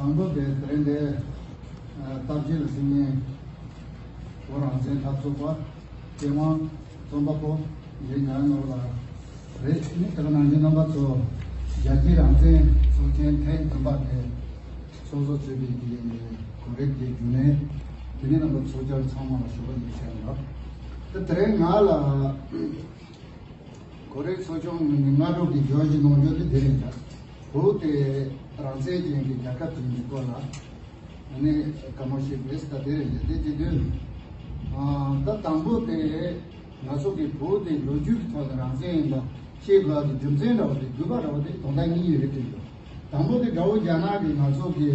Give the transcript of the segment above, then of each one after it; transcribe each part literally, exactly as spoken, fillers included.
དང་པོ་དེ་དེ་རིང་འདིར་ཨ་སྟབས་གཅིག་ལ་ཟིན་ནས་བོད་རང་བཙན་འཐབ་རྩོད་པ་སྐྱེ་དབང་རྩོམ་པ་པོ་རྒན་ཉང་ནོར་ལགས་རེད། ནི་དེ་ག་ནང་བཞིན་རྣམ་པ་ཚོ་རྒྱལ་སྤྱིའི་རང་བཙན་ཚོགས་ཆེན་ཐེངས་བདུན་པ་དེ་ཚོགས་གཙོ་གཙོས་པའི་དེ་གའི་གོ་རིམ་གྱི་རྒྱུན་ལས་དེ་ནས་རྣམ་པ་ཚོགས་བཅར་ཚང་མ་ལ་ཞུ་བ་ཡིན་ཞུ་ཡིན་ལ། དེ་དེ་རིང་ང་ལ། གོ་རིམ་ཚོགས་ཆུང་ཉི་ཤུ་རྩ་དྲུག་གི་བརྗོད་གཞི་ནང་བརྗོད་དེ་དེ་རེད་ཀྱང་། བོད་དེ་རང་བཙན་ཅན་གྱི་རྒྱལ་ཁབ་ཅིག་ཡིན་སྐོར་ལ་ཨ་ནི་བཀའ་མོལ་ཞིག་རེད། ད་དེ་རེད་ཀྱང་དེ་བྱེད་དུས་ཨ་ད་དང་པོ་དེ་ང་ཚོ་གི་བོད་དེ་ལོ་རྒྱུས་ཀྱི་ཐོག་ནས་རང་བཙན་ཡིན་པ་ཤེས་དགོས་པའི་རྒྱུ་མཚན་འདྲ་བོ་དེ་དགོས་པ་འདྲ་བོ་དེ་དོན་དག་གཉིས་ཡོད་རེད་དྲན་འདུག་དང་པོ་དེ་དགྲ་བོ་རྒྱ་ནག་གིས་ང་ཚོ་གི་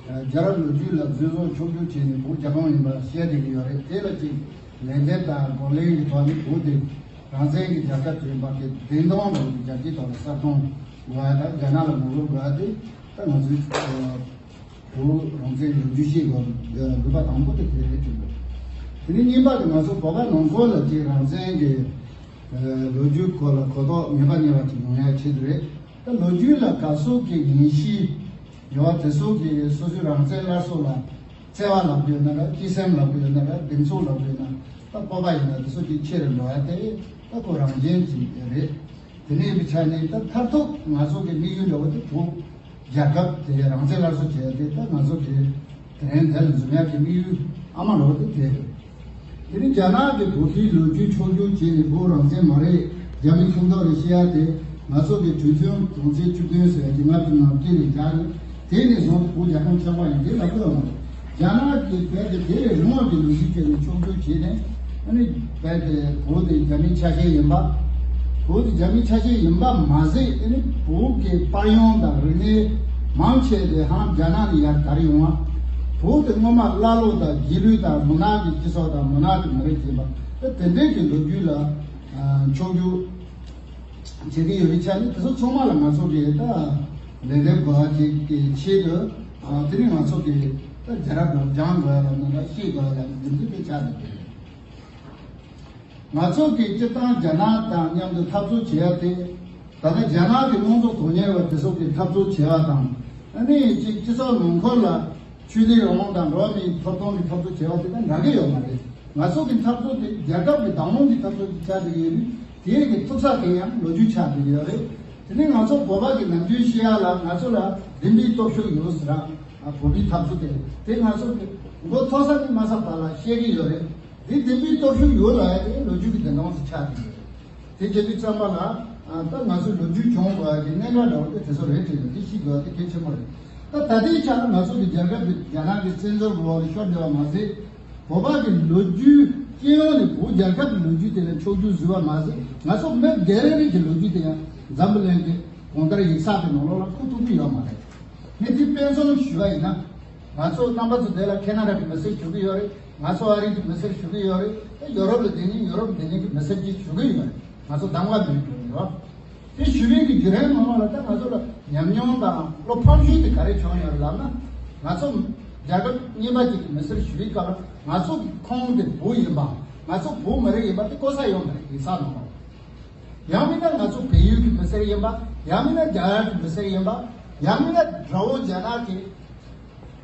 རྒྱལ་རབས་ལོ་རྒྱུས་ལ་རྫུན་བཟོ་ཕྱོགས་བསྒྱུར་བྱས་ནས་བོད་རྒྱལ་ཁོངས་ཡིན་པ་བཤད་བསྡད་ཀྱི་ཡོད་རེད། དེ་ལ་གཅིག་ལན་འདེབས་དང་གོ་ལན་གྱི་ཐོག་ནས་བོད་དེ་རང་བཙན་གྱི་རྒྱལ་ཁབ་ཅིག་ཡིན་པ་གི་བདེན་དོན་ལ་རྒྱལ་སྤྱིའི་ཐོག་ལ་གསལ་སྟོན་དགོས་པ་དང་རྒྱ་ནག་ལ་ངོ་རྒོལ་དགོས་པ་དེ་ད་ང་ཚོའི་བོད་རང་བཙན་ལོ་རྒྱུས་ཤེས་དགོས་དགོས་པ་དང་པོ་དེ་དེ་རེད་དྲན་འདུག་དེ་ནས་གཉིས་པ་དེ་ང་ཚོ་བོད་པ་ནང་ཁུལ་ལ་གཅིག་རང་བཙན་གྱི་ལོ་རྒྱུས་སྐོར་ལ་གོ་རྟོགས་ངེས་པ་རྙེད་པ་ཅིག་ཡོང་ཡ་ཆེད་དུ་རེད། ད་ལོ་རྒྱུས་ལ་ག་ཚོད་ཀྱི་ངེས་ཤེས་ཡོད་པ་དེ་ཚོ་གིས་སོ་སོའི་རང་བཙན་སླར་གསོ་ལ་བརྩེ་བ་ལབ་དགོས་ན་འདྲ། སྤྱི་སེམས་ལབ་དགོས་ན་འདྲ། གདེང་ཚོད་ལབ་དགོས་ན་ད་སྤོབས་པ་ཡིན་ན་དེ་ཚོ་གི་ཆེ་རུ་འགྲོ་ཡ་དེ་ད་ཁོ་རང་བཞིན་ཅིག་རེད། དེ་ནས་ཡིན་པའི་ཆ་ནས་ད་མཐར་ཐུག་ང་ཚོ་གི་དམིགས་ཡུལ་འདྲ་བོ་དེ་བོད་རྒྱལ་ཁབ་དེ་རང་བཙན་སླར་གསོ་བྱས་ཏེ་ད་ང་ཚོ་གི་དེ་རིང་དེ་ལ་འཛོམས་ཡག་གི་དམིགས་ཡུལ་ཨ་མ་ལོ་དེ་དེ་རེད། དེ་ནི་རྒྱ་ནག་གི་བོད་ཀྱི་ལོ་རྒྱུས་ཕྱོགས་བསྒྱུར་བྱས་ནས་བོད་རང་བཙན་མ་རེད། རྒྱ་མི་ཁྱོད་མདོག་རེད་བཤད་ཡ་དེ་ང་ཚོ་གི་གྲོས་མཐུན་གྲོང་ཚད་བཅུ་བདུན་ཟེར་ཡ་དེ་ལྔ་བཅུ་ང་བརྒྱད་ལས་བརྒྱ་རེད། དེ་ནས་བཟུང་སྟེ་བོད་རྒྱལ་ཁབ་ཆགས་པ་ཡིན་དེ་ལབ་ཀྱི་ཡོད་མ་རེད། རྒྱ་ནག་གི་བོད་དེ་དེ་ལས་རིང་བ་གི་ལོ་རྒྱུས་བྱས་ནས་ཕྱོགས་བསྒྱུར་བྱས་ནས། ཨ་ནི་རྦད་དེ་བོད་དེ་རྒྱ་མིའི་ཆ་ཤས་ཡིན་པ། བོད་དེ་རྒྱ་མིའི་ཆ་ཤས་ཡིན་པ་མ་ཟད། ཨ་ནི་བོད་ཀྱི་དཔལ་ཡོན་དང་རིག་གནས་མང་ཆེ་དེ་ཧང་རྒྱ་ནག་ནས་ཡར་དར་ཡོང་བ། བོད་དེ་སྔོན་མ་ཀླ་ཀློ་དང་རྗེས་ལུས་དང་མུན་ནག་གི་སྤྱི་ཚོགས་དང་མུན་ནག་གི་མི་རིགས་ཡིན་པ། ད་དེ་འདྲའི་གི་ལོ་རྒྱུས་ལ་ཕྱོགས་བསྒྱུར་བྱེད་ཀྱི་ཡོད་པའི་ཆ་ནས་དེ་ཚོ་ཚང་མ་ལ་ང་ཚོ་གིས་ད་ལན་འདེབས་དགོས་པ་ཅིག་གི་ཆེད་དུ། དེ་ནི་ང་ཚོ་གིས་ད་རྒྱལ་རབས་ལ་སྦྱང་དགོས་ཡ་ལ་ནང་ལ་ཤེས་དགོས་ཡ་ལ་རྒྱུ་མཚན་དེ་ཆགས་བསྡད་ཀྱི་རེད། ང་ཚོ་གིས་སྤྱིར་བཏང་རྒྱ་ནག་དང་མཉམ་དུ་འཐབ་རྩོད་བྱེད་ཡ་དེ། ད་ལྟ་རྒྱ་ནག་གི་དམངས་གཙོ་དོན་གཉེར་བ་དེ་ཚོ་གིས་འཐབ་རྩོད་བྱེད་པ་དང་། ཨ་ནི་གཅིག་སྤྱི་ཚོགས་ནང་ཁུལ་ལ་ཆོས་དད་རང་དབང་དང་འགྲོ་བ་མིའི་ཐོབ་ཐང་གི་འཐབ་རྩོད་བྱེད་པ་དེ་དང་འདྲ་གི་ཡོད་མ་རེད། ང་ཚོ་གི་འཐབ་རྩོད་དེ་རྒྱལ་ཁབ་ཀྱི་བདག་དབང་གི་འཐབ་རྩོད་ཅིག་ཆགས་བསྡད་ཀྱི་ཡོད་དུས། དེའི་གི་ཐུག་ས་དེ་ཡང་ལོ་རྒྱུས་ཆགས་བསྡད་ཀྱི་ཡོད་རེད། དེ་ནི་ང་ཚོ་བོད་པ་གི་ནམ་རྒྱུན་བཤད་ཡ་ལ་ང་ཚོ་ལ་བདེན་པའི་སྟོབས་ཤུགས་ཡོད་ཟེར་ར། བོད་མིའི་འཐབ་རྩོད་དེ་དེ་ང་ཚོ་གི་མགོ་ཐོག་ས་ནས་མ་ཚར་བར་ལ་བཤད་ཀྱི་ཡོད་རེད། དེ་བདེན་པའི་སྟོབས་ཤུགས་ཡོད་ལ་ཡ་དེ་ལོ་རྒྱུས་ཀྱི་བདེན་དཔང་དུ་ཆགས་ཀྱི་ཡོད་རེད། དེ་བྱེད་དུས་ཙམ་པ་ལ་ད་ང་ཚོའི་ལོ་རྒྱུས་བྱུང་དགོས་ཡ་གི་གནད་འགག་འདྲ་བོ་དེ་དེ་ཚོ་རེད་དྲན་འདུག་དེ་ཤེས་དགོས་ཡ་དེ་གལ་ཆེན་པོ་རེད། ད་ད་ལྟའི་ཆ་ལ་ང་ཚོ་གི་རྒྱལ་ཁབ་དེ་རྒྱ་ནག་གི་བཙན་འཛུལ་འོག་ལ་ཤོར་བསྡད་པ་མ་ཟད། བོད་པ་གི་ལོ་རྒྱུས་སྤྱི་ཡོངས་ནས་བོད་རྒྱལ་ཁབ་ཀྱི་ལོ་རྒྱུས་དེ་ལ་ཕྱོགས་བསྒྱུར་བཟོས་པ་མ་ཟད། ང་ཚོ་མི་སྒེར་རེ་རེ་གི་ལོ་རྒྱུས་དེ་ཡང་འཛམ་བུ་གླིང་གི་གང་ལྟར་ཡིག་ཚགས་ཀྱི་ནང་ལོགས་ལ་བཀོད་ཐུབ་ཀྱི་ཡོད་མ་རེད། ངས་དེ་དཔེ་མཚོན་ཞུས་པ་ཡིན་ན། ང་ཚོ་རྣམ་པ་ཚོ་དེ་ལ་ཁེ་ན་ཌ་གི་མི་སེར་ཞུ་གི་ཡོད་རེད། ང་ཚོ་ཨ་རི་གི་མི་སེར་ཞུ་གི་ཡོད་རེད། ཡོ་རོབ་ལ་བསྡད་མཁན་ཡོ་རོབ་བསྡད་མཁན་གི་མི་སེར་གྱིས་ཞུ་གི་ཡོད་རེད། ང་ཚོ་གདམ་ག་མེད་འགྲོ་གི་ཡོད། དེ་ཞུ་བའི་གི་བརྒྱུད་རིམ་ནང་ལ་ད་ང་ཚོ་ལ་ཉམས་མྱོང་དང་བློ་ཕམ་ཤུལ་དེ་ག་རེ་བྱུང་ཡོད་ལབ་ན། ང་ཚོ་རྒྱལ་ཁབ་གཉིས་པ་ཅིག་གི་མི་སེར་ཞུ་བའི་སྐབས་ལ་ང་ཚོ་གི་ཁོངས་དེ་བོད་ཡིན་པ། ང་ཚོ་བོད་མི་རིགས་ཡིན་པ་དེ་གོ་ས་ཡོད་མ་རེད། ཡིག་ཚགས་ནང་ལ། ཡང་མིན་ན་ང་ཚོ་བལ་ཡུལ་གྱི་མི་སེར་ཡིན་པ། ཡང་མིན་ན་རྒྱ་གར་གྱི་མི་སེར་ཡིན་པ། ཡང་མིན་ན་དགྲ་བོ་རྒྱ་ནག་གི་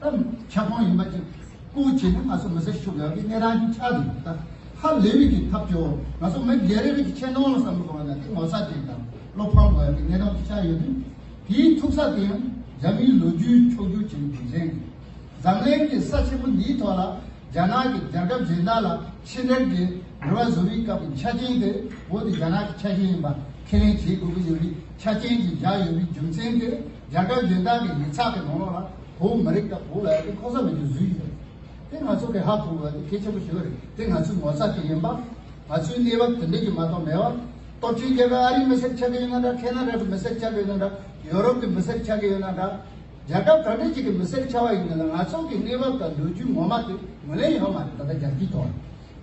ཨ་ཁྱབ་ཁོངས་ཡིན་པ་ཅིག་སྐུལ་བྱས་ནས་ང་ཚོ་མི་སེར་ཞུ་དགོས་པའི་གནས་སྟངས་ཅིག་ཆགས་འདུག་ད་ཧ་ལས་པའི་གི་ཐབས་སྐྱོ་བོ་ང་ཚོ་མི་སྒེར་རེ་རེ་གི་ཆེ་མཐོང་ལ་བསམ་བློ་གཏོང་བ་ན་དེ་ངོ་ཚ་ཅན་དང་བློ་ཕམ་དགོས་པའི་གནས་སྟངས་ཅིག་ཆགས་ཡོད་དུས། དེའི་ཐུག་ས་དེ་ཡང་རྒྱ་མིའི་ལོ་རྒྱུས་ཕྱོགས་བསྒྱུར་བྱས་པའི་རྒྱུ་མཚན་གྱིས། འཛམ་གླིང་གི་ས་ཆེན་པོ་འདིའི་ཐོག་ལ་རྒྱ་ནག་གི་རྒྱལ་ཁབ་གཞན་དག་ལ་ཕྱི་འབྲེལ་གྱི་འབྲེལ་བ་བཟོ་བའི་སྐབས་ཀྱི་ཆ་རྐྱེན་དེ་བོད་དེ་རྒྱ་ནག་གི་ཆ་ཤས་ཡིན་པ་ཁས་ལེན་བྱེད་དགོས་ཀྱི་ཡོད་པའི་ཆ་རྐྱེན་གྱིས་བཞག་ཡོད་པའི་རྒྱུ་མཚན་དེ། རྒྱལ་ཁབ་གཞན་དག་གི་ཡིག་ཚགས་ཀྱི་ནང་ལོགས་ལ་བོད་མི་རིགས་དང་བོད་ལབ་ཡ་དེ་ཁོ་ས་མེད་དུ་བཟོས་ཡོད་རེད། དེ་ང་ཚོ་གི་ཧ་གོ་དགོས་པ་དེ་གལ་ཆེན་པོ་ཞིག་རེད། དེ་ང་ཚོའི་ངོ་ཚ་དེ་ཡིན་པ། ང་ཚོའི་གནས་བབ་དེ་འདྲ་གི་མ་གཏོགས་མེད་པ། སྟོབས་ཆེན་རྒྱལ་ཁབ་ཨ་རིའི་མི་སེར་ཆགས་ཀྱི་ཡོད་ན་འདྲ། ཁེ་ན་ཌ་གི་མི་སེར་ཆགས་ཀྱི་ཡོད་ན་འདྲ། ཡོ་རོབ་ཀྱི་མི་སེར་ཆགས་ཀྱི་ཡོད་ན་འདྲ། རྒྱལ་ཁབ་ག་འདྲ་ཅིག་གི་མི་སེར་ཆགས་པ་ཡིན་ན་ལ་ང་ཚོ་གི་གནས་བབ་དང་ལོ་རྒྱུས་ངོ་མ་དེ་ངོས་ལེན་ཡོད་མ་རེད། ད་ལྟ་རྒྱལ་སྤྱིའི་ཐོག་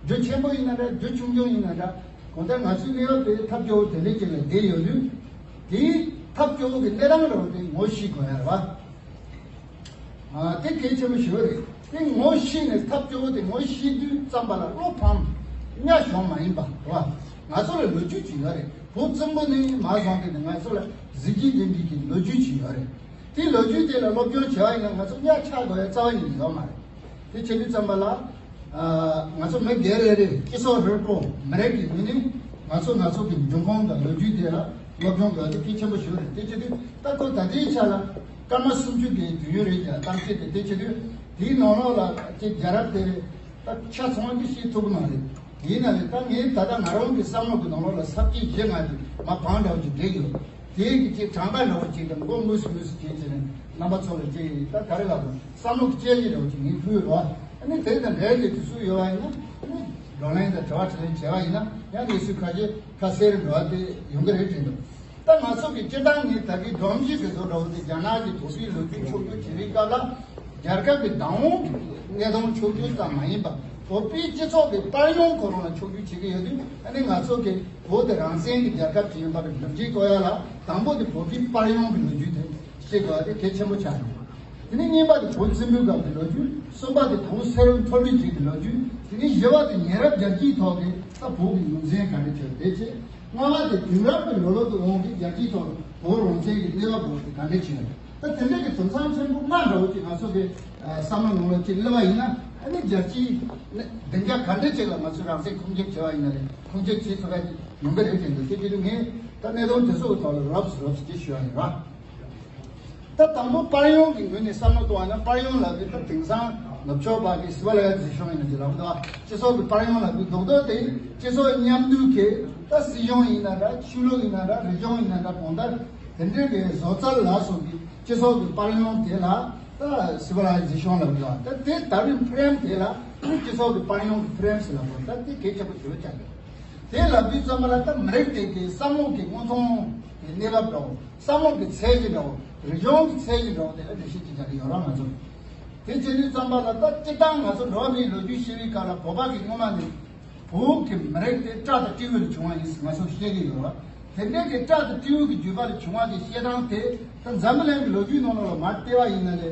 རྒྱུ་ཆེན་པོ་ཡིན་ན་འདྲ། རྒྱུ་ཆུང་ཆུང་ཡིན་ན་འདྲ། གང་ལྟར་ང་ཚོའི་གནས་བབ་དེ་ཐབས་སྐྱོ་བོ་དེ་འདྲ་ཅིག་ལ་བསྡད་ཡོད་དུས། དེའི་ཐབས་སྐྱོ་བོ་གི་གནས་སྟངས་རང་དེ་ངོ་ཤེས་དགོས་ཡ་རེད་བ། ཨ་དེ་གལ་ཆེན་པོ་ཞིག་རེད། དེ་ངོ་ཤེས་ནས་ཐབས་སྐྱོ་བོ་དེ་ངོ་ཤེས་དུས་ཙམ་པ་ལ་བློ་ཕམ་གཉའ་ཞོམ་མ་ཡིན་པ་རེད་བ། ང་ཚོ་ལ་ལོ་རྒྱུས་ཅིག་ཡོད་རེད། བོད་བཙན་པོ་ནས་མར་བཟུང་སྟེ་ནས་ང་ཚོ་ལ་གཟི་བརྗིད་ལྡན་པའི་གི་ལོ་རྒྱུས་ཅིག་ཡོད་རེད། དེའི་ལོ་རྒྱུས་དེ་ལ་སློབ་སྦྱོང་བྱས་པ་ཡིན་ན་ང་ཚོ་གཉའ་ཆག་དགོས་ཡ་རྩ་བ་ཉིད་ནས་ཡོད་མ་རེད། དེ་བྱེད་དུས་ཙམ་པ་ལ། ཨ། ང་ཚོ་མི་སྒེར་རེ་རེ་སྤྱི་ཚོགས་ཧྲིལ་པོ་མི་རིགས་ཀྱི་ངོས་ནས་ང་ཚོ་ང་ཚོ་གི་འབྱུང་ཁུངས་དང་ལོ་རྒྱུས་དེ་ལ་སློབ་སྦྱོང་དགོས་ཡ་དེ་གལ་ཆེན་པོ་ཞིག་རེད། དེ་བྱེད་དུས་ད་ཁོ་ད་ལྟའི་ཆ་ལ་སྐར་མ་སུམ་ཅུ་གི་དུས་ཡུན་རེད་ཀྱང་གཏམ་བཤད་དེ་དེ་བྱེད་དུས་དེའི་ནང་ལོགས་ལ་ཅིག་རྒྱལ་རབས་དེ་རེད། ད་ཆ་ཚང་གི་ཤེས་ཐུབ་ཀྱི་མ་རེད། ཡིན་ན་ལས་ད་ངས་ད་ལྟ་ང་རང་གི་བསམ་བློ་གི་ནང་ལོགས་ལ་ས་བཅད་བཞི་ལྔ་དེ་མ་བང་འདྲ་བོ་ཅིག་བསྒྲིགས་ཡོད། དེའི་གི་ཅིག་གྲངས་ཀ་འདྲ་བོ་ཅིག་དང་མགོ་མུས་སུ་མུས་སུ་བྱས་བྱས་ནས་རྣམ་པ་ཚོ་ལ་ཅིག་ད་ག་རེ་ལབ་དགོས། བསམ་བློ་གི་དཔྱད་གཞི་འདྲ་བོ་ཅིག་ངས་ཕུལ་ཡོད་རེད་བ། ཨ་ནི་དེ་དང་འབྲེལ་ཏེ་དུས་ཚོད་ཡོད་པ་ཡིན་ན་ཨ་ནི་བགྲོ་གླེང་དང་དྲི་བ་དྲིས་ལན་བྱས་པ་ཡིན་ན་ཡང་གནས་ཚུལ་ཁ་ཤས་ཁ་གསལ་འགྲོ་བ་དེ་ཡོང་གི་རེད་དྲན་འདུག་ད་ང་ཚོ་གི་སྤྱིར་བཏང་ནི་ད་གིན་སྒྲོམ་གཞི་དེ་ཚོ་འདྲ་བོ་དེ་རྒྱ་ནག་གི་བོད་པའི་ལོ་རྒྱུས་ཕྱོགས་བསྒྱུར་བྱེད་པའི་སྐབས་ལ་རྒྱལ་ཁབ་ཀྱི་བདག་དབང་གི་གནས་སྟངས་ཕྱོགས་བསྒྱུར་ཙམ་མ་ཡིན་པར་བོད་པའི་སྤྱི་ཚོགས་ཀྱི་དཔལ་ཡོན་ཁོ་རང་ལ་ཕྱོགས་བསྒྱུར་བྱེད་ཀྱི་ཡོད་དུས་ཨ་ནི་ང་ཚོ་གི་བོད་དེ་རང་བཙན་གྱི་རྒྱལ་ཁབ་ཅིག་ཡིན་པ་གི་སྒྲུབ་བྱེད་བཀོད་ཡ་ལ་དང་པོ་དེ་བོད་པའི་དཔལ་ཡོན་གྱི་ལོ་རྒྱུས་དེ་ཤེས་དགོས་པ་དེ་གལ་ཆེན་པོ་ཆགས་ཡོད། དེ་ནས་གཉིས་པ་དེ་བོད་བཙན་པོའི་སྐབས་ཀྱི་ལོ་རྒྱུས། གསུམ་པ་དེ་བོད་སེ་ར་མཐོ་རིམ་བརྒྱུད་ཀྱི་ལོ་རྒྱུས། དེ་ནས་བཞི་པ་དེ་ཉེ་རབས་རྒྱལ་སྤྱིའི་ཐོག་གི་ད་བོད་ཀྱི་ངོས་འཛིན་ག་འདྲ་བྱས་དེ་བྱས། ལྔ་པ་དེ་དེང་རབས་ཀྱི་ལོ་ལོ་དུ་འོང་གི་རྒྱལ་སྤྱིའི་ཐོག་བོད་རང་བཙན་གྱི་གནས་བབ་སྐོར་དེ་ག་འདྲ་བྱས་ཡོད། ད་དེ་འདྲ་གི་དོན་ཚན་ཆེན་པོ་ལྔ་འདྲ་བོ་ཅིག་ང་ཚོ་གི་བསམ་བློ་ནང་ལ་ཅིག་སླེབས་པ་ཡིན་ན་ཨ་ནི་རྒྱལ་སྤྱིའི་གནས་བདེ་འཇགས་ག་འདྲ་ཅིག་ལ་ང་ཚོས་རང་བཙན་ཁུངས་སྐྱེལ་བྱས་པ་ཡིན་ན་རེད། ཁུངས་སྐྱེལ་བྱེད་ཐུབ་པ་ཅིག་ཡོང་གི་རེད་དྲན་འདུག་དེ་དུས་ངས་ད་གནད་དོན་དེ་ཚོ་གི་ཐོག་ལ་རོབ་ཙམ་རོབ་ཙམ་ཅིག་ཞུ་བ་ཡིན་ར། ད་དང་པོ་དཔལ་ཡོན་གྱི་ངོས་ནས་བསམ་བློ་གཏོང་བ་ན་དཔལ་ཡོན་ལབ་དུས་ད་དེང་སང་ནུབ་ཕྱོགས་པ་གི་སི་ཝི་ལི་ཛེ་ཤོན་ཡིན་ན་ཅི་ལབ་འདུག་སྤྱི་ཚོགས་ཀྱི་དཔལ་ཡོན་ལབ་དུས་རྡོག་རྡོག་དེ་སྤྱི་ཚོགས་མཉམ་འདུས་ཀྱི་ད་སྲིད་གཞུང་ཡིན་ན་འདྲ་ཆོས་ལུགས་ཡིན་ན་འདྲ་རིག་གཞུང་ཡིན་ན་འདྲ་གང་ལྟར་དེ་འདྲའི་གི་བཟོ་རྩལ་ལ་སོགས་ཀྱི་སྤྱི་ཚོགས་ཀྱི་དཔལ་ཡོན་དེ་ལ་ད་སི་ཝི་ལི་ཛེ་ཤོན་ལབ་འདུག་ད་དེ་ད་རིང་ཕི་རེམ་དེ་ལ་སྤྱི་ཚོགས་ཀྱི་དཔལ་ཡོན་གྱི་ཕི་རེམ་ཟེར་ལབ་འདུག་ད་དེ་གལ་ཆེན་པོ་ཞིག་ལ་ཆགས་ཡོད། དེ་ལབ་དུས་ཙམ་པ་ལ་ད་མི་རིགས་དེ་གའི་བསམ་བློ་གི་མངོན་མཐོང་གི་གནས་བབ་འདྲ་བོ། བསམ་བློ་གི་ཚད་གཞི་འདྲ་བོ། རིག་གཞུང་གི་ཚད་གཞི་འདྲ་བོ་དེ་ལ་འགྲེལ་བཤད་ཅིག་རྒྱག་གི་ཡོད་ར་ང་ཚོ། དེ་བྱེད་དུས་ཙམ་པ་ལ་ད་སྤྱིར་བཏང་ང་ཚོ་འགྲོ་བ་མིའི་ལོ་རྒྱུས་ཤེས་པའི་སྐབས་ལ་བོད་པ་གི་སྔོན་མ་ནས་བོད་ཀྱི་མི་རིགས་དེ་སྤྲ་དང་སྤྲེའུ་ལས་བྱུང་བ་ཡིན་ཟེར་ང་ཚོ་བཤད་ཀྱི་ཡོད་ར། དེ་འདྲའི་གི་སྤྲ་དང་སྤྲེའུ་གི་བརྒྱུད་པ་ལས་བྱུང་བ་གི་བཤད་སྟངས་དེ་ད་འཛམ་བུ་གླིང་གི་ལོ་རྒྱུས་ནང་ལོགས་ལ་མར་བལྟས་པ་ཡིན་ན་ལས་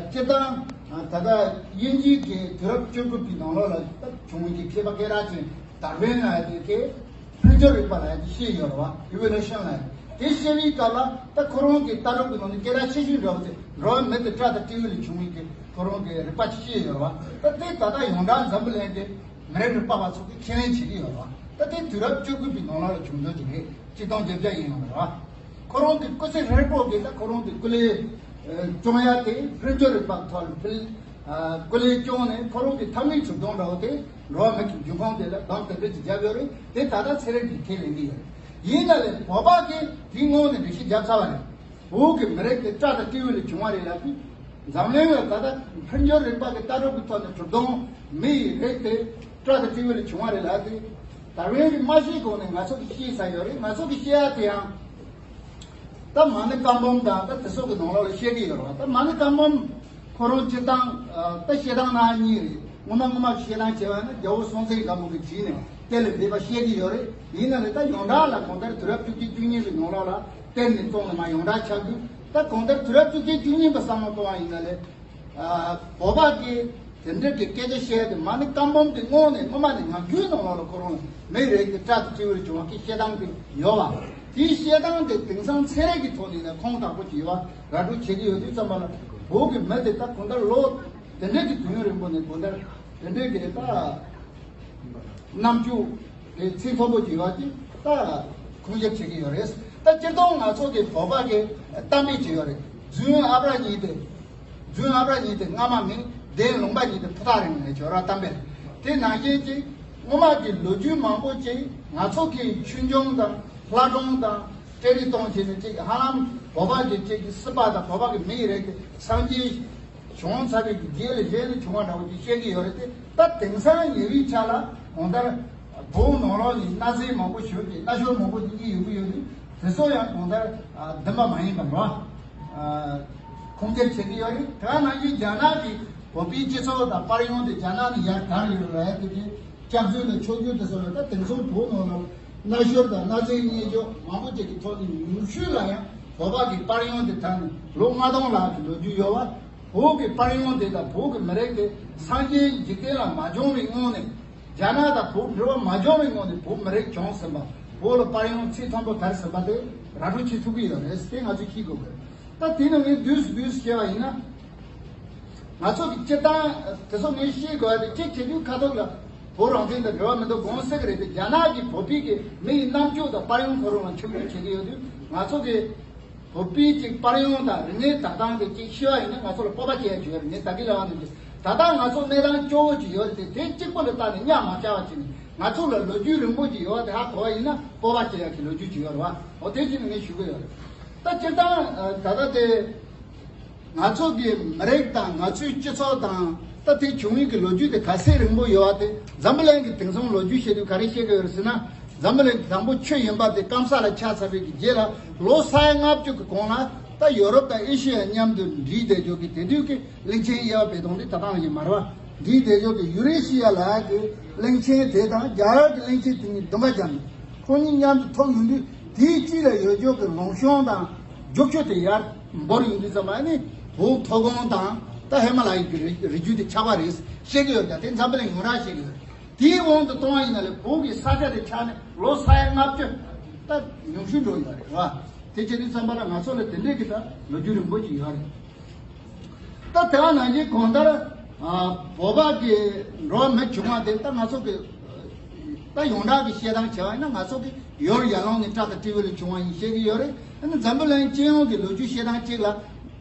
སྤྱིར་བཏང་ད་ལྟ་དབྱིན་ཇིའི་གི་དུས་རབས་བཅུ་དགུ་པའི་ནང་ལོགས་ལ་ད་བྱུང་བའི་གི་མཁས་པ་སྐད་གྲགས་ཅན་ད་ར་ཝིན་ལ་ཡ་དེ་གི་འཕེལ་འགྱུར་རིག་པ་ལ་ཡ་དེ་བཤད་ཡོད་རེད་བ། ཨི་ཝོ་ལུ་ཤན་ལ་ཡ་དེ་བཤད་པའི་སྐབས་ལ་ད་ཁོ་རང་གི་ལྟ་གྲུབ་ཀྱི་ནང་ནས་སྐད་གྲགས་ཆེ་ཤོས་འདྲ་བོ་དེ་འགྲོ་བ་མི་དེ་སྤྲ་དང་སྤྲེའུ་ལས་བྱུང་བའི་གི་ཁོ་རང་གི་རིག་པ་ཅིག་བཤད་ཡོད་རེད་བ། ད་དེ་ད་ལྟ་ཡོངས་གྲགས་འཛམ་བུ་གླིང་གི་མི་རིགས་རིག་པ་བ་ཚོ་གིས་ཁས་ལེན་བྱེད་ཀྱི་ཡོད་རེད་བ། ད་དེ་དུས་རབས་བཅུ་དགུ་པའི་ནང་ལོགས་ལ་བྱུང་འདུག་ཅིག་རེད། ཆིག་སྟོང་བརྒྱད་བརྒྱ་ཡིན་ཡོང་རེད་བ། ཁོ་རང་གི་སྐུ་ཚེ་ཧྲིལ་པོ་གི་ད་ཁོ་རང་གི་སྐུ་ལས་ཨ་སྐྱོང་ཡ་དེ་འཕེལ་འགྱུར་རིག་པ་ཐོག་ལ་འཕེལ་ཨ་སྐུ་ལས་སྐྱོང་ནས་ཁོ་རང་གི་ཐབས་མེད་གྲུབ་སྟངས་འདྲ་བོ་དེ་འགྲོ་བ་མི་གི་འབྱུང་ཁུངས་དེ་ལ་གདམ་དེ་འདྲ་ཅིག་བརྒྱབ་ཡོད་རེད། དེ་ད་ལྟ་ཚན་རིག་གིས་ཁས་ལེན་གྱི་ཡོད་རེད། ཡིན་ན་ལས་བོད་པ་གིས་དེའི་ངོས་ནས་འགྲེལ་བཤད་བརྒྱབ་ཚར་བ་རེད། བོད་ཀྱི་མི་རིགས་དེ་སྤྲ་དང་སྤྲེའུ་ལས་བྱུང་བ་རེད་ལབ་དུས། འཛམ་གླིང་ལ་ད་ལྟ་འཕེལ་འགྱུར་རིག་པ་གི་ལྟ་གྲུབ་ཀྱི་ཐོག་ནས་གྲུབ་སྟངས་མི་ཡི་རིགས་དེ་སྤྲ་དང་སྤྲེའུ་ལས་བྱུང་བ་རེད་ལབ་དུས། ད་རེས་ཀྱི་མ་ཤེས་གོང་ནས་ང་ཚོ་གིས་ཤེས་ཚར་ཡོད་རེད། ང་ཚོ་གིས་ཤེས་ཡ་དེ་ཡང་ད་མ་ཎི་བཀའ་འབུམ་དང་ད་དེ་ཚོ་གི་ནང་ལོགས་ལ་བཤད་ཀྱི་ཡོད་རེད་བ། ད་མ་ཎི་བཀའ་འབུམ་ཁོ་རང་སྤྱིར་བཏང་ད་བཤད་སྟངས་སྣ་གཉིས་རེད། སྔོན་མ་སྔོན་མ་བཤད་སྟངས་བྱས་པ་ན་རྒྱལ་པོ་སྲོང་བཙན་སྒམ་པོ་གིས་བྲིས་ནས་གཏན་ལ་འབེབས་པ་བཤད་ཀྱི་ཡོད་རེད། ཡིན་ན་ལས་ད་ཡོངས་གྲགས་ལ་གང་ལྟར་དུས་རབས་བཅུ་གཅིག་བཅུ་གཉིས་ཀྱི་ནང་ལོགས་ལ་གཏན་ནས་བཙོང་ནས་མ་ཡོངས་གྲགས་ཆགས་དུས། ད་གང་ལྟར་དུས་རབས་བཅུ་གཅིག་བཅུ་གཉིས་པ་བསམ་བློ་གཏོང་བ་ཡིན་ན་ལས། ཨ་བོད་པ་གིས་དེ་འདྲ་གི་སྐད་ཆ་བཤད་དེ་མ་ཎི་བཀའ་འབུམ་དེ་སྔོན་ནས་སྔོན་མ་ནས་ངག་རྒྱུན་ནང་ལོགས་ལ་ཁོ་རང་མི་རིགས་ཀྱི་སྤྲ་དང་སྤྲེའུ་ལས་བྱུང་བ་གི་བཤད་སྟངས་དེ་ཡོད་བ། དེའི་བཤད་སྟངས་དེ་དེང་སང་ཚན་རིག་གི་ཐོག་ནས་ནས་ཁུངས་དག་པོ་ཅིག་ཡོད་བ་ར་སྤྲོད་བྱེད་ཀྱི་ཡོད་དུས་ཙམ་པ་ལ་བོད་ཀྱི་མི་དེ་ད་གང་ལྟར་ལོ་དེ་འདྲ་གི་དུས་ཡུན་རིང་པོ་ནས་གང་ལྟར་དེ་འདྲ་གི་ད། རྣམ་འགྱུར་དེ་ཚིག་མཐོན་པོ་ཅིག་ཡོད་ཅིག་ད་ཁུངས་སྐྱེལ་བྱེད་ཀྱི་ཡོད་རེད། ད་སྤྱིར་བཏང་ང་ཚོ་གི་བོད་པ་གི་གཏམ་དཔེ་ཅིག་ཡོད་རེད། རྫུན་ཨ་བྲ་ཉིད་དེ། རྫུན་ཨ་བྲ་ཉིད་དེ་རྔ་མ་མིན། བདེན་ལུང་པ་ཉིད་དེ་ཕུ་ཐག་རིང་ལབ་ཀྱི་ཡོད་རེད་གཏམ་དཔེ། དེ་ནང་བཞིན་ཅིག་སྔོན་མ་གི་ལོ་རྒྱུས་མང་པོ་ཅིག་ང་ཚོ་གི་ཆོས་འབྱུང་དང་ལྷ་སྒྲུང་དང་། སྤྲེལ་རིགས་གཏོང་བྱས་ནས་ཅིག་ཧ་ལམ་བོད་པ་གི་ཅིག་གི་སྲིད་པ་དང་བོད་པ་གི་མི་ཡི་རིགས་ཀྱི་སངས་རྒྱས་བྱུང་ཚར་བའི་གི་རྗེས་ལ་གཞན་ལ་བྱུང་བ་འདྲ་བོ་ཅིག་བཤད་ཀྱི་ཡོད་རེད་དེ། ད་དེང་སང་ཉེ་བའི་ཆ་ལ་གང་ལྟར་བོད་ནང་ལོགས་ནས་གནའ་རྫས་མང་པོ་ཞིག་གི་གནའ་ཤུལ་མང་པོ་ཅིག་ཡོང་གི་ཡོད་དུས་དེ་ཚོ་ཡང་གང་ལྟར་བདེན་པ་མ་ཡིན་པ་འགྲོ་ཁུངས་སྐྱེལ་བྱེད་ཀྱི་ཡོད་རེད། དེ་ག་ནང་བཞིན་རྒྱ་ནག་གི་བོད་པའི་སྤྱི་ཚོགས་དང་དཔལ་ཡོན་དེ་རྒྱ་ནག་ནས་ཡར་དར་ཡོད་རེད་དེ་གི། སྐྱག་རྫུན་དང་ཆོས་བརྒྱུད་དེ་ཚོ་ལ་ད་དེང་སང་བོད་ནང་ལ་གནའ་ཤུལ་དང་གནའ་རྫས་རྙེད་འཇོག་མང་པོ་ཅིག་གི་ཐོག་ནས་ཉུང་ཤོས་ལ་ཡང་བོད་པ་གི་དཔལ་ཡོན་དེ་ད་ནི་ལོ་ལྔ་སྟོང་ལྷག་གི་ལོ་རྒྱུས་ཡོད་པ། བོད་ཀྱི་དཔལ་ཡོན་དེ་དང་བོད་ཀྱི་མི་རིགས་དེ་སངས་རྒྱས་འཇིག་རྟེན་ལ་མ་བྱུང་བའི་སྔོན་ནས། རྒྱ་ནག་དང་བོད་འབྲེལ་བ་མ་བྱུང་བའི་སྔོན་ནས་བོད་མི་རིགས་བྱུང་ཟིན་པ། བོད་ལ་དཔལ་ཡོན་ཚད་མཐོན་པོ་དར་ཟིན་པ་དེ་ར་སྤྲོད་བྱེད་ཐུབ་ཀྱི་ཡོད་རེད། དེ་ང་ཚོས་ཤེས་དགོས་པ་རེད། ད་དེ་ནི་ངས་བསྡུས་སུ་བསྡུས་སུ་བཤད་པ་ཡིན་ན། ང་ཚོ་གི་སྤྱིར་བཏང་དེ་ཚོ་ངས་ཤེས་དགོས་ཡ་དེ། གཅིག་བྱེད་དུས་ཁ་ཐོག་ལ་བོད་རང་བཙན་དང་འབྲེལ་བ་མི་འདུག་དགོངས་སྲིད་ཀྱི་རེད་དེ། རྒྱ་ནག་གི་བོད་པའི་གི་མི་ཡི་རྣམ་དཔྱོད་དང་པར་ཡང་ཁོ་རང་ལ་ཆུང་ཆུང་བྱེད་ཀྱི་ཡོད་དུས། ང་ཚོ་གི་བོད་པའི་གཅིག་པར་ཡང་དང་རིག་གནས་དག་སྟངས་དེ་གཅིག་ཤེས་པ་ཡིན་ན་ང་ཚོ་ལ་སྤོབས་པ་སྐྱེ་ཡ་ཅིག་ཡོད་རེད། ངས་ད་གིན་ལབ་པ་ནང་བཞིན། ད་ལྟ་ང་ཚོ་གནས་སྟངས་སྐྱོ་བོ་ཅིག་ཡོད་རེད་དེ། དེ་གཅིག་པོ་ལ་བལྟས་ནས་གཉའ་མ་བཅག་པ་བྱས་ནས། ང་ཚོ་ལ་ལོ་རྒྱུས་རིང་པོ་ཅིག་ཡོད་པ་དེ་ཧ་གོ་བ་ཡིན་ན་སྤོབས་པ་སྐྱེ་ཡ་གི་ལོ་རྒྱུས་ཅིག་ཡོད་རེད་བ། འོ་དེ་ཅིག་ནི་ངས་ཞུ་གི་ཡོད་རེད། ད་སྤྱིར་བཏང་ད་ལྟ་དེ་ང་ཚོ་གི་མི་རིགས་དང་ང་ཚོའི་སྤྱི་ཚོགས་དང་ད་དེ་བྱུང་ཡུལ་གྱི་ལོ་རྒྱུས་དེ་ག་ཚད་རིང་པོ་ཡོད་པ་དེ། འཛམ་བུ་གླིང་གི་དེང་སང་ལོ་རྒྱུས་བཤད་དུས་ག་རེ་བཤད་ཀྱི་ཡོད་རེད་ཟེར་ན། འཛམ་བུ་གླིང་དང་པོ་ཆུ་ཡིན་པ་དེ་སྐམ་ས་ལ་ཆགས་ཚར་བའི་གི་རྗེས་ལ་ལོ་ས་ཡ་ལྔ་བཅུ་གི་གོང་ལ་ད་ཡོ་རོབ་དང་ཨེ་ཤི་ཡ་མཉམ་དུ་འདྲེས་བསྡད་རྒྱུ་གི་དེ་དུས་ཀྱི་གླིང་ཆེན་དབྱེ་བ་སྤེལ་སྟངས་དེ་ད་ལྟ་ནང་བཞིན་མ་རེད་བ། འདྲེས་བསྡད་རྒྱུ་གི་ཡུ་རེ་ཤི་ཡ་ལ་གི་གླིང་ཆེན་དེ་དང་རྒྱ་གར་གྱི་གླིང་ཆེན་དེ་གཉིས་འདུམ་པ་བརྒྱབ་ནས། ཁོ་གཉིས་མཉམ་དུ་ཐུག་ཡོང་དུས་དེའི་དཀྱིལ་ལ་ཡོད་རྒྱུ་གི་ལུང་གཤོང་དང་རྒྱུག་ཆུ་དེ་ཡར་འབོར་ཡོང་དུས་ཙམ་པ་ནི་བོད་མཐོ་སྒང་དང་ད་ཧི་མ་ལ་ཡའི་གི་རི་རྒྱུད་དེ་ཆགས་པ་རེད་བཤད་ཀྱི་ཡོད་ཀྱང་། དེ་འཛམ་བུ་གླིང་ཡོངས་གྲགས་བཤད་ཀྱི་ཡོད་རེད། དེའི་དབང་དུ་གཏོང་བ་ཡིན་ན་ལས་བོད་ཀྱི་ས་ཆ་དེ་ཆགས་ནས་ལོ་ས་ཡ་ལྔ་བཅུ་ད་ཉུང་ཤོས་འགྲོ་ཡོད་རེད་བ། དེ་བྱེད་དུས་ཙམ་པ་ལ་ང་ཚོ་ལ་དེ་འདྲའི་གི་ད་ལོ་རྒྱུས་རིང་པོ་ཅིག་ཡོད་རེད། ད་དེ་བ་ནང་བཞིན་གང་ལྟར་ཨ་བོད་པ་གི་འགྲོ་བ་མི་བྱུང་བ་དེ་ད་ང་ཚོ་གི་ད་ཡོངས་གྲགས་ཀྱི་བཤད་སྟངས་བྱས་པ་ཡིན་ན། ང་ཚོ་གི་ཡུལ་ཡར་ཀླུང་ནས་སྤྲ་དང་སྤྲེའུ་ལས་བྱུང་བ་ཡིན་བཤད་ཀྱི་ཡོད་རེད། ཨ་ནི་འཛམ་བུ་གླིང་སྤྱི་ཡོངས་ཀྱི་ལོ་རྒྱུས་བཤད་སྟངས་གཅིག་ལ་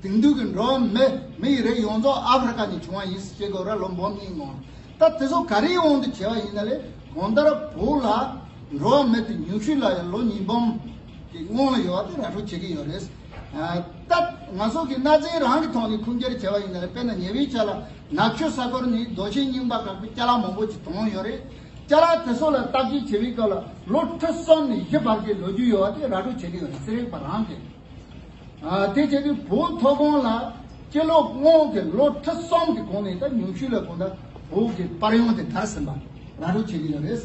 དེང་དུས་ཀྱི་འགྲོ་བ་མི་མི་ཡི་རིགས་ཡོངས་རྫོགས་ཨ་ཧྥེ་རི་ཀ་ནས་བྱུང་བ་ཡིན་ཟེར་བཤད་ཀྱི་ཡོད་རེད། ལོ་འབུམ་གཉིས་སྔོན། ད་དེ་ཚོ་ག་རེའི་དབང་དུ་བྱས་པ་ཡིན་ན་ལས། གང་ལྟར་བོད་ལ་འགྲོ་བ་མི་དེ་ཉུང་ཤོས་ལ་ཡང་ལོ་ཉིས་འབུམ་གྱི་སྔོན་ལ་ཡོད་པ་དེ་ར་སྤྲོད་བྱེད་ཀྱི་ཡོད་རེད། ཨ་ད་ང་ཚོ་གི་གནའ་རྫས་རང་གི་ཐོག་ནས་ཁུངས་སྐྱེལ་བྱས་པ་ཡིན་ན་ལས། དཔེར་ན་ཉེ་བའི་ཆར་ལ་ནག་ཆུ་ས་ཁུལ་ནས་རྡོ་ཆས་རྙིང་པ་དག་པའི་ཅ་ལག་མང་པོ་ཅིག་བཏོན་ཡོད་རེད། ཅ་ལག་དེ་ཚོ་ལ་བརྟག་དཔྱད་བྱེད་པའི་སྐབས་ལ་ལོ་ཁྲི་གསུམ་ནས་བཞི་བར་གྱི་ལོ་རྒྱུས་ཡོད་པ་དེ་ར་སྤྲོད་བྱེད་ཀྱི་ཡོད་རེད། ཚན་རིག་པ་རང་གིས། ཨ་དེ་བྱས་དུས་བོད་མཐོ་སྒང་ལ་སྤྱི་ལོ་སྔོན་གྱི་ལོ་ཁྲི་གསུམ་གྱི་གོང་ནས་ད་ཉུང་ཤོས་ལ་གང་ལྟར་བོད་ཀྱི་པར་ཡང་དེ་དར་ཟིན་པ་ར་སྤྲོད་བྱེད་ཀྱི་ཡོད་རེད།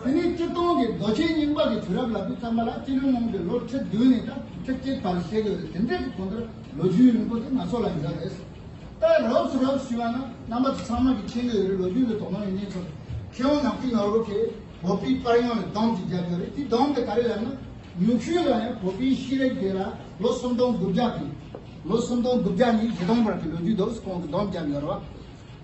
དེ་ནས་སྤྱིར་བཏང་གི་རྡོ་ཆས་རྙིང་པ་གི་དུས་རབས་ལབ་དུས་ཙམ་པ་ལ་སྤྱི་ལོ་སྔོན་གྱི་ལོ་ཁྲི་བདུན་ནས་ད་ཁྲི་བརྒྱད་བར་བཤད་ཀྱི་ཡོད་རེད། དེ་འདྲའི་གི་གང་ལྟར་ལོ་རྒྱུས་རིང་པོ་དེ་ང་ཚོ་ལ་ཡོད་རེད། ད་རབས་སུ་རབས་ཞུས་པ་ན་རྣམ་པ་ཚོ་ཚང་མ་གིས་མཁྱེན་གྱི་ཡོད་རེད། ལོ་རྒྱུས་ལ་དོ་སྣང་ཡོད་མཁན་ཚོ། མཁས་དབང་ནམ་མཁའི་ནོར་བུ་གིས་བོད་པའི་པར་ཡང་ལ་སྡོམ་ཅིག་བརྒྱབ་ཡོད་རེད། དེ་སྡོམ་དེ་ག་རེ་ལབ་ན། ཉུང་ཤོས་ལ་ཡང་བོད་པའི་ཤེས་རིག་དེ་ལ་ལོ་སུམ་སྟོང་དགུ་བརྒྱ་གི། ལོ་སུམ་སྟོང་དགུ་བརྒྱ་ནས་བཞི་སྟོང་བར་གྱི་ལོ་རྒྱུས་འདུག་ཁོང་གིས་སྡོམ་བརྒྱབ་ཡོད་རེད་བ།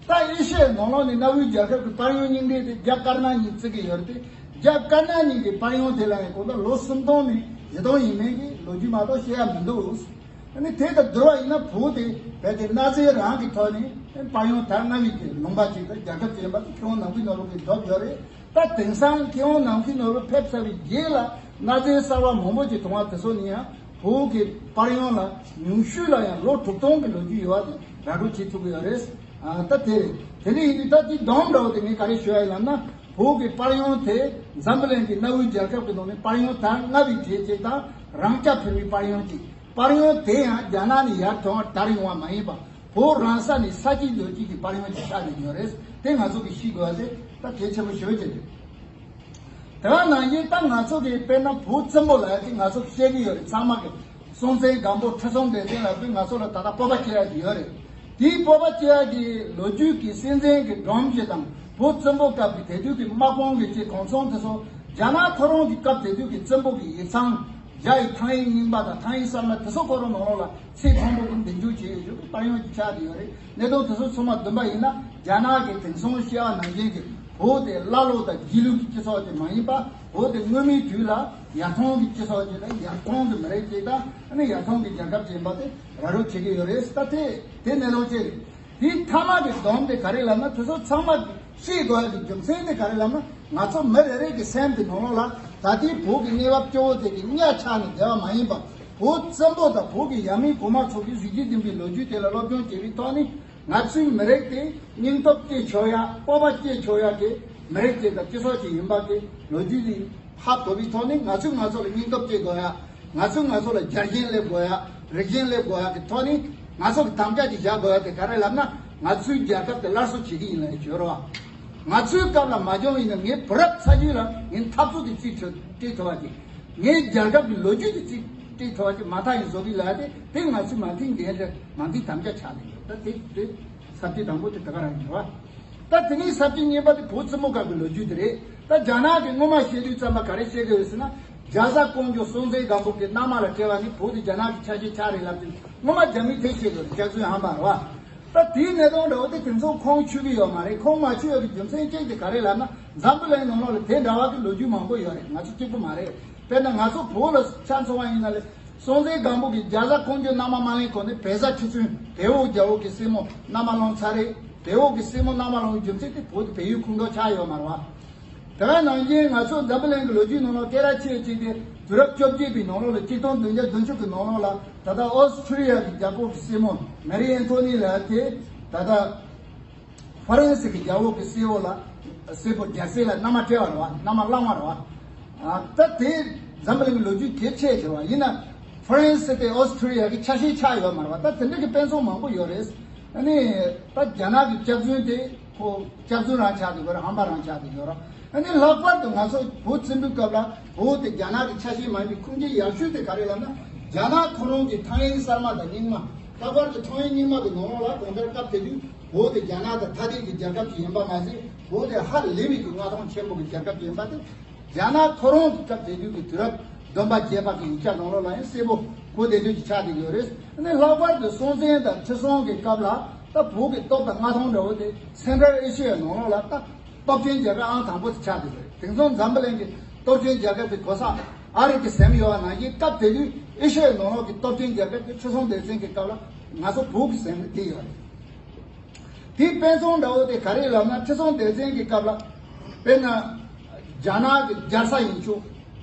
ད་ཨེ་ཤི་ཡའི་ནང་ལོགས་ནས་གནའ་བོའི་རྒྱལ་ཁབ་ཀྱི་པར་ཡང་རྙིང་གྲས་དེ་རྒྱ་དཀར་ནག་གཉིས་བརྩི་གི་ཡོད་རེད་དེ། རྒྱ་དཀར་ནག་གཉིས་ཀྱི་པར་ཡང་དེ་ལ་ཡང་གང་ལྟར་ལོ་སུམ་སྟོང་ནས་བཞི་སྟོང་ཡིན་མིན་གྱི་ལོ་རྒྱུས་མ་གཏོགས་བཤད་ཡ་མི་འདུག་ཨ་ནི་དེ་དང་བསྡུར་བ་ཡིན་ན་བོད་དེ་རྦད་དེ་གནའ་རྫས་རང་གི་ཐོག་ནས་པར་ཡང་དར་སྔ་བའི་གི་ལུང་པ་ཅིག་དང་རྒྱལ་ཁབ་ཅིག་ཡིན་པ་དེ་མཁས་དབང་ནམ་མཁའི་ནོར་བུ་གིས་བསྒྲུབས་ཡོད་རེད། ད་དེང་སང་མཁས་དབང་ནམ་མཁའི་ནོར་བུ་ཕེབས་ཚར་བའི་རྗེས་ལ་གནའ་རྫས་གསར་བ་མང་པོ་ཅིག་བྱུང་བ་དེ་ཚོ་ནི་ཡང་བོད་ཀྱི་པར་ཡང་ལ་ཉུང་ཤོས་ལ་ཡང་ལོ་དྲུག་སྟོང་གི་ལོ་རྒྱུས་ཡོད་པ་དེ་ར་སྤྲོད་བྱེད་ཐུབ་ཀྱི་ཡོད་རེད། ཨ་ད་དེ་རེད། དེ་འདྲ་ཡིན་དུས་ད་དེ་སྡོམ་འདྲ་བོ་དེ་ངས་ག་རེ་ཞུ་ཡ་ཡིན་ལབ་ན། བོད་ཀྱི་པར་ཡང་དེ་འཛམ་བུ་གླིང་གི་གནའ་བོའི་རྒྱལ་ཁབ་ཀྱི་ནང་ནས་པར་ཡང་དར་སྔ་བའི་གྲས་ཅིག་དང་། རང་རྐྱ་འཕེར་བའི་པར་ཡང་ཅིག་པར་ཡང་དེ་ཡང་རྒྱ་ནག་ནས་ཡར་ཐོན་དར་ཡོང་བ་མ་ཡིན་པ། བོད་རང་ས་ནས་ས་སྐྱེས་རྡོ་སྐྱེས་ཀྱི་པར་ཡང་ཅིག་ཆགས་ནས་ཡོད་རེད། དེ་ང་ཚོ་གིས་ཤེས་དགོས་པ་དེ་ད་གལ་ཆེན་པོ་ཞེ་པོ་ཅིག་རེད། དེ་བ་ནང་བཞིན་ད་ང་ཚོ་གིས་དཔེར་ན་བོད་བཙན་པོ་ལབ་ཡ་དེ་ང་ཚོ་བཤད་ཀྱི་ཡོད་རེད། ཚང་མ་གིས་སྲོང་བཙན་སྒམ་པོ་ཁྲི་སྲོང་ལྡེ་བཙན་ལབ་དུས་ང་ཚོ་ལ་ད་ལྟ་སྤོབས་པ་སྐྱེ་ཡ་ཅིག་ཡོད་རེད། དེའི་སྤོབས་པ་སྐྱེ་ཡ་གི་ལོ་རྒྱུས་ཀྱི་སྲིད་འཛིན་གྱི་སྒྲོམ་གཞི་དང་བོད་བཙན་པོ་སྐབས་ཀྱི་དེ་དུས་ཀྱི་དམག་དཔུང་གི་ཅིག་གོ་མཚོན་དེ་ཚོ་རྒྱ་ནག་ཁོ་རང་གི་སྐབས་དེ་དུས་ཀྱི་བཙན་པོ་གི་ཡིག་ཚང་། རྒྱ་ཡི་ཐང་ཡིག་རྙིང་པ་དང་ཐང་ཡིག་གསར་མ་དེ་ཚོ་ཁོ་རང་ནང་ལོགས་ལ་ཚིག་མཐོན་པོ་གི་འདེགས་འཇོག་བྱས་ཡོད་རྒྱུ་གི་པར་ཡང་ཅིག་ཆགས་བསྡད་ཡོད་རེད། གནད་དོན་དེ་ཚོ་ཚང་མ་བསྡོམས་པ་ཡིན་ན་རྒྱ་ནག་གི་དེང་སང་བཤད་པ་ནང་བཞིན་གྱི་བོད་དེ་ཀླ་ཀློ་དང་སྒྱིད་ལུག་གི་སྤྱི་ཚོགས་ཅིག་མ་ཡིན་པ། བོད་དེ་སྔོན་མའི་དུས་ལ་ཡར་ཐོན་གྱི་སྤྱི་ཚོགས་ཅིག་དང་། ཡར་ཐོན་གྱི་མི་རིགས་ཅིག་དང་། ཨ་ནི་ཡར་ཐོན་གྱི་རྒྱལ་ཁབ་ཅིག་ཡིན་པ་དེ་ར་སྤྲོད་བྱེད་ཀྱི་ཡོད་རེད། ད་དེ་དེ་གནད་དོན་ཅིག་རེད། དེའི་མཐའ་མ་གི་སྡོམ་དེ་ག་རེ་ལབ་ན། དེ་ཚོ་ཚང་མ་ཤེས་དགོས་ཡ་གི་རྒྱུ་མཚན་དེ་ག་རེ་ལབ་ན། ང་ཚོ་མི་རེ་རེ་གི་སེམས་དེ་ནང་ལོགས་ལ་ད་ལྟའི་བོད་ཀྱི་གནས་བབ་སྐྱོ་བོ་དེ་གི་གཉའ་ཆག་ནས་བསྡད་པ་མ་ཡིན་པ། བོད་བཙན་པོ་དང་བོད་ཀྱི་ཡབ་མེས་གོང་མ་ཚོ་གི་གཟི་བརྗིད་ལྡན་པའི་ལོ་རྒྱུས་དེ་ལ་སློབ་སྦྱོང་བྱེད་པའི་ཐོག་ནས། ང་ཚོའི་མི་རིགས་དེ་སྙིང་སྟོབས་སྐྱེད་ཆོག་ཡ། སྤོབས་པ་སྐྱེད་ཆོག་ཡ་གི་མི་རིགས་ཅིག་དང་སྤྱི་ཚོགས་ཅིག་ཡིན་པ་གི་ལོ་རྒྱུས་དེ་ཧ་གོ་བའི་ཐོག་ནས། ང་ཚོས་ང་ཚོ་ལ་སྙིང་སྟོབས་སྐྱེད་དགོས་ཡ། ང་ཚོས་ང་ཚོ་ལ་རྒྱལ་ཞེན་སླེབས་དགོས་ཡ། རིགས་ཞེན་སླེབས་དགོས་ཡ་གི་ཐོག་ནས་ང་ཚོ་གི་དམ་བཅའ་ཅིག་བཞག་དགོས་ཡ་དེ་ག་རེ་ལབ་ན། ང་ཚོའི་རྒྱལ་ཁབ་དེ་སླར་གསོ་བྱེད་ཀྱི་ཡིན་ལབ་ཡ་ཅིག་ཡོད་རེད་བ། ང་ཚོའི་སྐབས་ལ་མ་བྱུང་བ་ཡིན་ན་ངའི་བུ་རབས་ཚ་རྒྱུད་ལ་ངས་འཐབ་རྩོད་དེ་ཅིག་སྤྲད་ཐུབ་པ་ཅིག་ངའི་རྒྱལ་ཁབ་ཀྱི་ལོ་རྒྱུས་དེ་ཅིག་སྤྲད་ཐུབ་པ་ཅིག་མ་མཐའ་ཡང་བཟོ་གི་ལབ་ཡ་དེ། དེ་ང་ཚོའི་མ་མཐའི་འགན་རེད། མ་མཐའི་དམ་བཅའ་ཆགས་ནས་ཡོད། ད་དེ་དེ་ས་བཅད་དང་པོ་དེ་དེ་ག་རང་ཡིན་རེད་བ། ད་དེ་ནས་ས་བཅད་གཉིས་པ་དེ་བོད་བཙན་པོ་སྐབས་ཀྱི་ལོ་རྒྱུས་དེ་རེད། ད་རྒྱ་ནག་གིས་སྔོན་མ་བཤད་དུས་ཙམ་པ་ག་རེ་བཤད་ཀྱི་ཡོད་ཟེར་ན། རྒྱ་བཟའ་ཀོང་ཇོ་སྲོང་བཙན་སྒམ་པོ་གི་མནའ་མ་ལ་སྤྲད་པ་ནི་བོད་དེ་རྒྱ་ནག་གི་ཆ་ཤས་ཆགས་རེད་ལབ་དུས་སྔོན་མ་རྒྱ་མིས་དེ་བཤད་དགོས་རེད། སྐྱག་རྫུན་ཧམ་པ་རེད་བ། ད་དེའི་གནད་དོན་འདྲ་བོ་དེ་དེང་སང་ཁོང་ཆུད་ཀྱི་ཡོད་མ་རེད། ཁོང་མ་ཆུད་ཡག་གི་རྒྱུ་མཚན་གཅིག་དེ་ག་རེ་ལབ་ན། འཛམ་བུ་གླིང་ནང་ལོགས་ལ་དེ་འདྲ་བ་གི་ལོ་རྒྱུས་མང་པོ་ཡོད་རེད། ང་ཚོ་གཅིག་པུ་མ་རེད། དཔེར་ན་ང་ཚོ་བོད་ལ་ཆ་མཚོན་པ་ཡིན་ན་ལས། སྲོང་བཙན་སྒམ་པོ་གིས་རྒྱ་བཟའ་ཀོང་ཇོ་མནའ་མ་མ་ལེན་གོང་ནས་བལ་བཟའ་ཁྲི་བཙུན་དེ་འོག་རྒྱལ་པོ་གི་སྲས་མོ་མནའ་མ་བླངས་ཚར་རེད། དེ་འོག་གི་སྲས་མོ་མནའ་མ་བླངས་པའི་རྒྱུ་མཚན་དེ་བོད་དེ་བལ་ཡུལ་ཁོངས་གཏོགས་ཆགས་ཡོད་མ་རེད་བ། དེ་ག་ནང་བཞིན་ང་ཚོ་འཛམ་བུ་གླིང་གི་ལོ་རྒྱུས་ནང་ལ་སྐད་གྲགས་ཆེ་ཆེ་དེ་དུས་རབས་བཅོ་བརྒྱད་པའི་ནང་ལོགས་ལ་ཆིག་སྟོང་བདུན་བརྒྱ་བདུན་ཅུ་གི་ནང་ལོགས་ལ་ད་ལྟ་ཨོ་སི་ཁྲུ་ལི་ཡ་གི་རྒྱལ་པོ་གི་སྲས་མོ་མེ་རི་ཨན་ཐོ་ནི་ལབ་དེ་ད་ལྟ་ཧྥ་རན་སི་གི་རྒྱལ་པོ་གི་སྲས་པོ་ལ་སྲས་པོ་རྒྱལ་སྲས་ལ་མནའ་མ་སྤྲད་པ་རེད་བ། མནའ་མ་བླངས་པ་རེད་བ། ཨ་ད་དེ་འཛམ་བུ་གླིང་གི་ལོ་རྒྱུས་གལ་ཆེ་ཆེ་བ་ཡིན་ན། ཧྥ་རན་སི་དེ་ཨོ་སི་ཁྲུ་ལི་ཡ་གི་ཆ་ཤས་ཆགས་ཡོད་མ་རེད་བ། ད་དེ་འདྲ་གི་དཔེ་མཚོན་མང་པོ་ཡོད་རེད། ཨ་ནི་ད་རྒྱ་ནག་གི་སྐྱག་རྫུན་དེ་ཁོ་སྐྱག་རྫུན་རང་ཆགས་ཀྱི་ཡོད་རེད། ཧམ་པ་རང་ཆགས་ཀྱི་ཡོད་རེད། ཨ་ནི་ལྷག་པར་དུ་ང་ཚོ་བོད་བཙན་པོའི་སྐབས་ལ་བོད་དེ་རྒྱ་ནག་གི་ཆ་ཤས་མ་ཡིན་པའི་ཁུངས་སྐྱེལ་ཡག་ཤོས་དེ་ག་རེ་ལབ་ན། རྒྱ་ནག་ཁོ་རང་གི་ཐང་ཡིག་གསར་མ་དང་རྙིང་མ། ལྷག་པར་དུ་ཐང་ཡིག་རྙིང་མ་གི་ནང་ལོགས་ལ་གང་ལྟར་སྐབས་དེ་དུས་བོད་དེ་རྒྱ་ནག་དང་ཐ་དད་ཀྱི་རྒྱལ་ཁབ་ཅིག་ཡིན་པ་མ་ཟད། བོད་དེ་ཧ་ལས་པའི་གི་མངའ་ཐང་ཆེན་པོ་གི་རྒྱལ་ཁབ་ཅིག་ཡིན་པ་དེ། རྒྱ་ནག་ཁོ་རང་གི་སྐབས་དེ་དུས་ཀྱི་དུས་རབས་བདུན་པ་བརྒྱད་པ་གི་ཡིག་ཆ་ནང་ལོགས་ལ་ཡང་གསལ་པོ་གོ་བདེ་བདེ་ཅིག་ཆགས་བསྡད་ཡོད་རེད། ཨ་ནི་ལྷག་པར་དུ་སྲོང་བཙན་དང་ཁྲི་སྲོང་གི་སྐབས་ལ་ད་བོད་ཀྱི་སྟོབས་དང་མངའ་ཐང་འདྲ་བོ་དེ་སེན་ཊ་རལ་ཨེ་ཤི་ཡའི་ནང་ལོགས་ལ་ད་སྟོབས་ཆེན་རྒྱལ་ཁབ་ཨང་དང་པོ་དེ་ཆགས་བསྡད་ཡོད་རེད། དེང་སང་འཛམ་བུ་གླིང་གི་སྟོབས་ཆེན་རྒྱལ་ཁབ་དེ་གོ་ས་ཨ་རི་གི་ཟིན་ཡོད་པ་ནང་བཞིན། སྐབས་དེ་དུས་ཨེ་ཤི་ཡའི་ནང་ལོགས་ཀྱི་སྟོབས་ཆེན་རྒྱལ་ཁབ་དེ་ཁྲི་སྲོང་ལྡེ་བཙན་གྱི་སྐབས་ལ་ང་ཚོ་བོད་ཀྱི་ཟིན་ནས་བསྡད་ཡོད་རེད། དེའི་དཔེ་མཚོན་འདྲ་བོ་དེ་ག་རེ་ལབ་ན། ཁྲི་སྲོང་ལྡེ་བཙན་གྱི་སྐབས་ལ་དཔེར་ན་རྒྱ་ནག་གི་རྒྱལ་ས་ཡིན་ཆོག་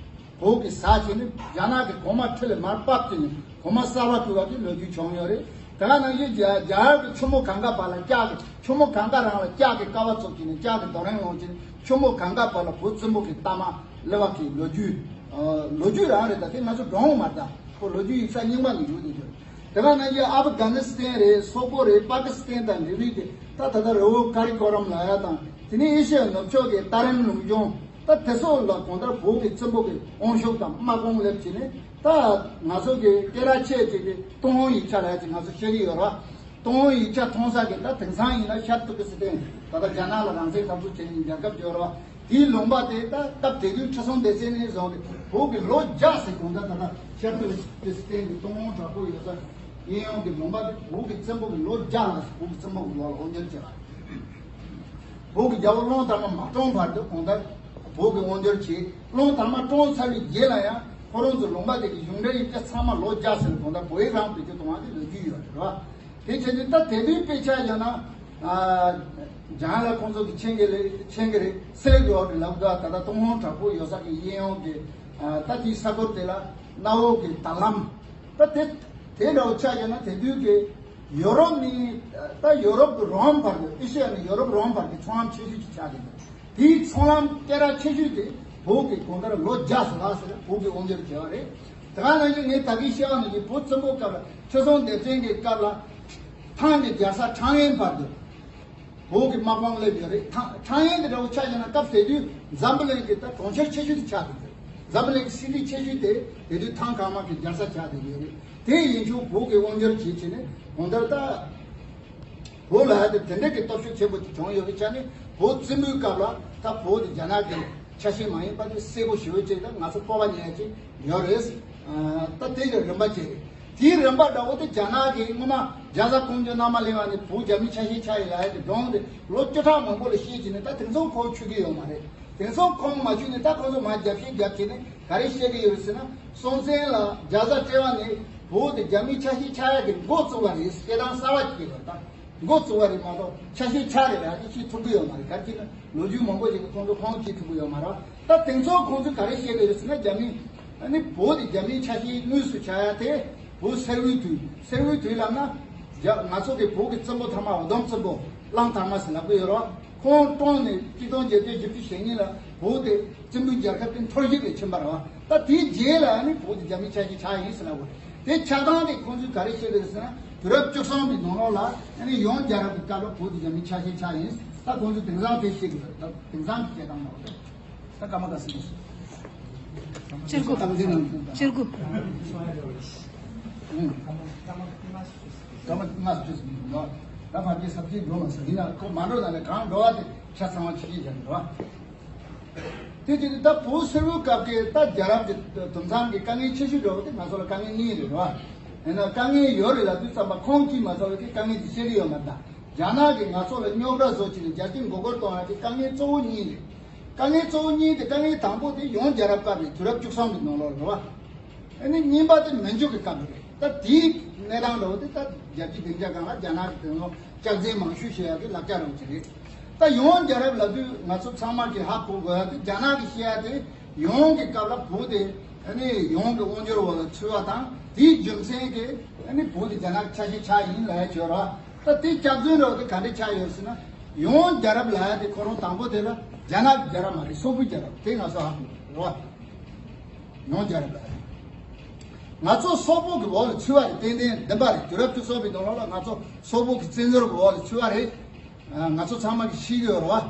བོད་ཀྱི་ས་ཆེན་ནི་རྒྱ་ནག་གི་གོང་མ་ཁྲི་ལ་མར་ཕབ་བྱས་ནས་གོང་མ་གསར་པ་བསྐོས་པ་གི་ལོ་རྒྱུས་བྱུང་ཡོད་རེད། དེ་ག་ནང་བཞིན་རྒྱ་རྒྱ་གར་གྱི་ཆུ་མོ་གངྒཱ་བར་ལ་ལྕགས་ཀྱི་ཆུ་མོ་གངྒཱ་རང་ལ་ལྕགས་ཀྱི་ཀ་བ་བཙུགས་བྱས་ནས་ལྕགས་ཀྱི་རྡོ་རིང་བླངས་བྱས་ནས་ཆུ་མོ་གངྒཱ་བར་ལ་བོད་བཙན་པོ་གི་རྟ་དམག་སླེབས་པ་གི་ལོ་རྒྱུས། ལོ་རྒྱུས་རང་རེད། ད་དེ་ང་ཚོ་སྒྲུང་མ་རེད། ད་ཁོ་ལོ་རྒྱུས་ཡིག་ཆ་རྙིང་པ་ནས་ཡོད་དེ་ཆོག་དེ་ག་ནང་བཞིན་ཨབ་གྷ་ནི་སི་ཐན་རེད། སོག་པོ་རེད། པ་ཀི་སི་ཐན་དང་འབྲེལ་བའི་དེ་ད་ད་ལྟ་རི་བོ་ཀ་རི་ཀོ་རམ་ལབ་ཡ་དང་། དེ་ནས་ཨེ་ཤི་ཡ་ནུབ་ཕྱོགས་ཀྱི་ཏཱ་རན་ལུང་གཤོང་། ད་དེ་ཚོ་ལ་གང་ལྟར་བོད་ཀྱི་བཙན་པོ་གི་དབང་ཤུགས་དང་དམག་དཔུང་སླེབས་བྱས་ནས། ད་ང་ཚོ་གི་སྐད་གྲགས་ཆེ་ཆེ་གི་ཏུན་ཧོང་ཡིག་ཆ་ལབ་ཡ་ཅིག་ང་ཚོ་ཤེས་ཀྱི་ཡོད་རེད། ཏུན་ཧོང་ཡིག་ཆ་མཐོང་ས་གི་ད་དེང་སང་ཡིན་ན་ཤར་ཏུར་ཀི་སི་ཐན། ད་ལྟ་རྒྱ་ནག་ལ་རང་བཙན་འཐབ་རྩོད་བྱེད་མཁན་རྒྱལ་ཁབ་ཅིག་ཡོད་རེད་བ། དེའི་ལུང་པ་དེ་ད་སྐབས་དེ་དུས་ཁྲི་སྲོང་ལྡེ་བཙན་ནས་བཟུང་སྟེ་བོད་ཀྱི་ལོ་བརྒྱ་ཟིན་གོང་ད་ད་ལྟ་ཤར་ཏུར་ཀི་སི་ཐན་གྱི་ཏུན་ཧོང་དྲག་པོ་ཡོད་ས་གཡས་གཡོན་གྱི་ལུང་པ་དེ་བོད་ཀྱི་བཙན་པོ་གི་ལོ་བརྒྱ་ལ་བོད་ཀྱི་བཙན་པོ་གི་ལོ་ལ་དབང་སྒྱུར་བྱས་པ། བོད་ཀྱི་རྒྱལ་པོ་གླང་དར་མ་མ་བཀྲོངས་བར་དུ་གང་ལྟར་བོད་ཀྱི་དབང་སྒྱུར་བྱས། གླང་དར་མ་བཀྲོངས་ཚར་བའི་རྗེས་ལ་ཡང་ཁོ་རང་ཚོའི་ལུང་པ་དེ་གི་གཞུང་འབྲེལ་ཡིག་ཆ་ཚང་མ་ལོ་བརྒྱ་ཟིན་གོང་ད་བོད་ཡིག་རང་བེད་སྤྱོད་གཏོང་བ་དེ་ལོ་རྒྱུས་ཡོད་རེད་བ། དེ་བྱས་ཏེ་ད་དེ་དུས་དཔེ་ཆ་ཡོད་ན། ཨ། རྒྱ་ལ་ཁོང་ཚོ་གི་མཁྱེན་གི་རེད། མཁྱེན་གི་རེད། སི་ལིག་རོ་ཌི་ལབ་དུས་ད་ལྟ་ཏུན་ཧོང་དྲག་པོ་ཡོད་ས་གི་གཡས་གཡོན་གི། ཨ། ད་དེའི་ས་ཁུལ་དེ་ལ་གནའ་བོ་གི་ད་ལམ། ད་དེ་དེ་འདྲ་བོ་ཆ་ཡོད་ན་དེ་དུས་གི་ཡོ་རོབ་ནི། ད་ཡོ་རོབ་གི་རོམ་བར་གི། ཨེ་ཤི་ཡ་ནི་ཡོ་རོབ་རོམ་བར་གི་ཚོང་ལམ་ཆེ་ཤོས་ཅིག་ཆགས་ཀྱི་འདུག་དེའི་ཚོང་ལམ་སྐད་གྲགས་ཆེ་ཤོས་དེ་བོད་ཀྱི་གང་ལྟར་ལོ་བརྒྱ་ཙམ་ལྷག་ཙམ་བོད་ཀྱི་དབང་སྒྱུར་བྱས་པ་རེད། དེ་ག་ནང་བཞིན་ངས་ད་གིན་བཤད་པ་ནང་བཞིན་བོད་བཙན་པོའི་སྐབས་ལ་ཁྲི་སྲོང་ལྡེ་བཙན་གྱི་སྐབས་ལ་ཐང་གི་རྒྱལ་ས་ཁྲང་ཨན་བར་དུ་བོད་ཀྱི་དམག་དཔུང་སླེབས་ཡོད་རེད། ཐང་ཁྲང་ཨན་དེ་འདྲ་བོ་ཆ་བཞག་ན་སྐབས་དེ་དུས་འཛམ་བུ་གླིང་གི་ད་གྲོང་ཁྱེར་ཆེ་ཤོས་དེ་ཆགས་ཀྱི་འདུག་འཛམ་བུ་གླིང་གི་སི་ཊི་ཆེ་ཤོས་དེ་དེ་དུས་ཐང་ཁང་དམག་གི་རྒྱལ་ས་ཆགས་བསྡད་ཡོད་རེད། དེ་ཡིན་ཕྱོགས་བོད་ཀྱི་དབང་སྒྱུར་བྱེད་བྱས་ནས་གང་ལྟར་ད། བོད་ལ་ཡ་དེ་དེ་འདྲ་གི་སྟོབས་ཤུགས་ཆེན་པོ་དེ་བྱུང་ཡོད་པའི་ཆ་ནས་བོད་བཙན་པོའི་སྐབས་ལ་ད་བོད་དེ་རྒྱ་ནག་གི་ཆ་ཤས་མ་ཡིན་པ་དེ་གསལ་པོ་ཞེ་པོ་ཅིག་ད་ང་ཚོ་སྤོབས་པ་ཉར་ཡ་ཅིག་ཡོད་རེད། ད་དེ་གི་རིམ་པ་ཅིག་རེད། དེའི་རིམ་པ་འདྲ་བོ་དེ་རྒྱ་ནག་གིས་སྔོན་མ་རྒྱ་བཟའ་ཀོང་ཇོ་མནའ་མ་ལེན་པ་ནས་བོད་རྒྱ་མིའི་ཆ་ཤས་ཆགས་ཡིན་ལབ་ཡ་དེ་སྒྲུང་དེ་ལོ་བཅུ་ཕྲག་མང་པོ་ལ་བཤད་ཀྱི་ནས་ད་དེང་སང་ཁོང་ཆུད་ཀྱི་ཡོད་མ་རེད། དེང་སང་ཁོང་མ་ཆུད་ནས་ད་ཁོང་ཚོ་མར་རྒྱབ་བཤད་རྒྱབ་བྱས་ནས་ག་རེ་བཤད་ཀྱི་ཡོད་ཟེར་ན། སྲོང་བཙན་ལ་རྒྱ་བཟའ་སྤྲད་པ་ནས་བོད་དེ་རྒྱ་མིའི་ཆ་ཤས་ཆགས་ཡ་གི་འགོ་བཙུགས་པ་རེད། བཤད་སྟངས་གསར་པ་ཅིག་ཡོད་ད། འགོ་བཙུགས་པ་རེད་མ་གཏོགས་ཆ་ཤས་ཆགས་རེད་ལབ་ནས་བཤད་ཐུབ་ཀྱི་ཡོད་མ་རེད། ག་རེ་བྱས་ན་ལོ་རྒྱུས་མང་པོ་ཞིག་གིས་ཁོང་ཚོ་ཁུངས་སྐྱེལ་ཐུབ་ཀྱི་ཡོད་མ་རེད། ད་དེང་སང་ཁོང་ཚོས་ག་རེ་བཤད་ཀྱི་ཡོད་ཟེར་ན། རྒྱ་མི་ཨ་ནི་བོད་དེ་རྒྱ་མིའི་ཆ་ཤས་དངོས་སུ་ཆགས་ཡ་དེ་བོད་སེར་པོའི་དུས། སེར་པོའི་དུས་ལབ་ན་རྒྱ་ང་ཚོ་གི་བོད་ཀྱི་བཙན་པོ་ཐ་མ་འུ་དུམ་བཙན་པོ་གླང་དར་མ་ཟེར་ལབ་ཀྱི་ཡོད་རེད། ཁོང་བཀྲོངས་ནས་གཅིག་སྟོང་བརྒྱད་བརྒྱ་བཞི་བཅུ་ཞེ་གཉིས་ལ་བོད་དེ་བཙན་པོའི་རྒྱལ་ཁབ་དེ་འཐོར་ཞིག་ལ་ཕྱིན་པ་རེད་བ། ད་དེའི་རྗེས་ལ་ཨ་ནི་བོད་དེ་རྒྱ་མིའི་ཆ་ཤས་ཆགས་ཡིན་ཟེར་ལབ་དགོས་རེད། དེ་ཆགས་སྟངས་དེ་ཁོང་ཚོས་ག་རེ་བཤད་ཀྱི་རེད་ཟེར་ན། དུས་རབས་བཅུ་གསུམ་པའི་ནང་ལོགས་ལ་ཨ་ནི་ཡང་རྒྱལ་རབས་ཀྱི་སྐབས་ལ་བོད་དེ་རྒྱ་མིའི་ཆ་ཤས་ཆགས་ཡིན། ད་ཁོང་ཚོས་དེང་སང་དེ་བཤད་ཀྱི་རེད། ད་དེང་སང་གི་བཤད་སྟངས་ནང་ལ་ད་ཀརྨ་པ་སེང་གེ་སུ། སྤྱིར་གོ། སྤྱིར་གོ། ཨང་། ཀརྨ་པ་སེང་གེ་སུ་ཡིན་ནོ། ད་ཕར་གྱི་ས་ཕྱིར་འགྲོ་མ་སོང་། ཡིན་ན་ཁོ་མ་འགྲོ་ན་ནས་གང་འགྲོ་བ་དེ་ཆ་ཚང་བ་ཆ་ཤས་ཀྱི་འགྲོ་བ། དེ་དུས་ད་བོད་སིལ་བུའི་སྐབས་ཀྱི་ད་རྒྱལ་རབས་ཀྱི་དུམ་མཚམས་ཀྱི་དཀའ་ངལ་ཆེ་ཤོས་འདྲ་བོ་དེ་ང་ཚོ་ལ་དཀའ་ངལ་གཉིས་རེད་རེད་བ། ཡིན་ན་དཀའ་ངལ་ཡོད་རེད་ལབ་དུས་ཙམ་པ་ཁོང་གིས་མ་ཚོར་བའི་དཀའ་ངལ་དེ་བཤད་ཀྱི་ཡོད་མ་རེད་ད། རྒྱ་ནག་གིས་ང་ཚོ་ལ་རྙོག་དྲ་བཟོ་བྱས་ནས་རྒྱལ་སྤྱིའི་མགོ་སྐོར་གཏོང་ཡ་དེ་དཀའ་ངལ་གཙོ་བོ་གཉིས་རེད། དཀའ་ངལ་གཙོ་བོ་གཉིས་དེ་དཀའ་ངལ་དང་པོ་དེ་ཡོངས་རྒྱལ་རབས་སྐབས་རེད། དུས་རབས་བཅུ་གསུམ་གྱི་ནང་ལོགས་རེད་བ། ཨ་ནི་གཉིས་པ་དེ་མན་ཇུ་གི་སྐབས་རེད། ད་དེའི་གནས་སྟངས་འདྲ་བོ་དེ་ད་རྒྱལ་སྤྱིའི་སྡིངས་ཆ་སྒང་ལ་རྒྱ་ནག་གི་དེ་ཚོ་སྐྱག་རྫུན་མང་ཤོས་བཤད་ཡ་དེ་ལག་ཆ་རང་ཅིག་རེད། ད་ཡོངས་རྒྱལ་རབས་ལབ་དུས་ང་ཚོ་ཚང་མ་གིས་ཧ་གོ་དགོས་ཡ་དེ་རྒྱ་ནག་གིས་བཤད་ཡ་དེ་ཡོངས་ཀྱི་སྐབས་ལ་བོད་དེ་ཨ་ནི་ཡོངས་ཀྱི་དབང་སྒྱུར་འོག་ལ་ཚུད་པ་དང་དེའི་རྒྱུ་མཚན་གྱིས་ཨ་ནི་བོད་དེ་རྒྱ་ནག་གི་ཆ་ཤས་ཆགས་ཡིན་ལབ་ཡ་བྱོས་ར། ད་དེ་སྐྱག་རྫུན་འདྲ་བོ་དེ་ག་འདྲ་ཆགས་ཡོད་ཟེར་ན། ཡོངས་རྒྱལ་རབས་ལབ་ཡ་དེ་ཁོ་རང་དང་པོ་དེ་ལ་རྒྱ་ནག་གི་རྒྱལ་རབས་མ་རེད། སོག་པོའི་རྒྱལ་རབས་དེ་ང་ཚོ་ཧ་གོ་དགོས་རེད་བ། ཡོངས་རྒྱལ་རབས་ལ། ང་ཚོ་སོག་པོ་གི་འོག་ལ་ཚུད་པ་རེད། ཏན་ཏན་བདེན་པ་རེད། དུས་རབས་བཅུ་གསུམ་པའི་ནང་ལོགས་ལ་ང་ཚོ་སོག་པོ་གི་བཙན་འཛུལ་གི་འོག་ལ་ཚུད་པ་རེད། ང་ཚོ་ཚང་མ་གིས་ཤེས་ཀྱི་ཡོད་རེད་བ།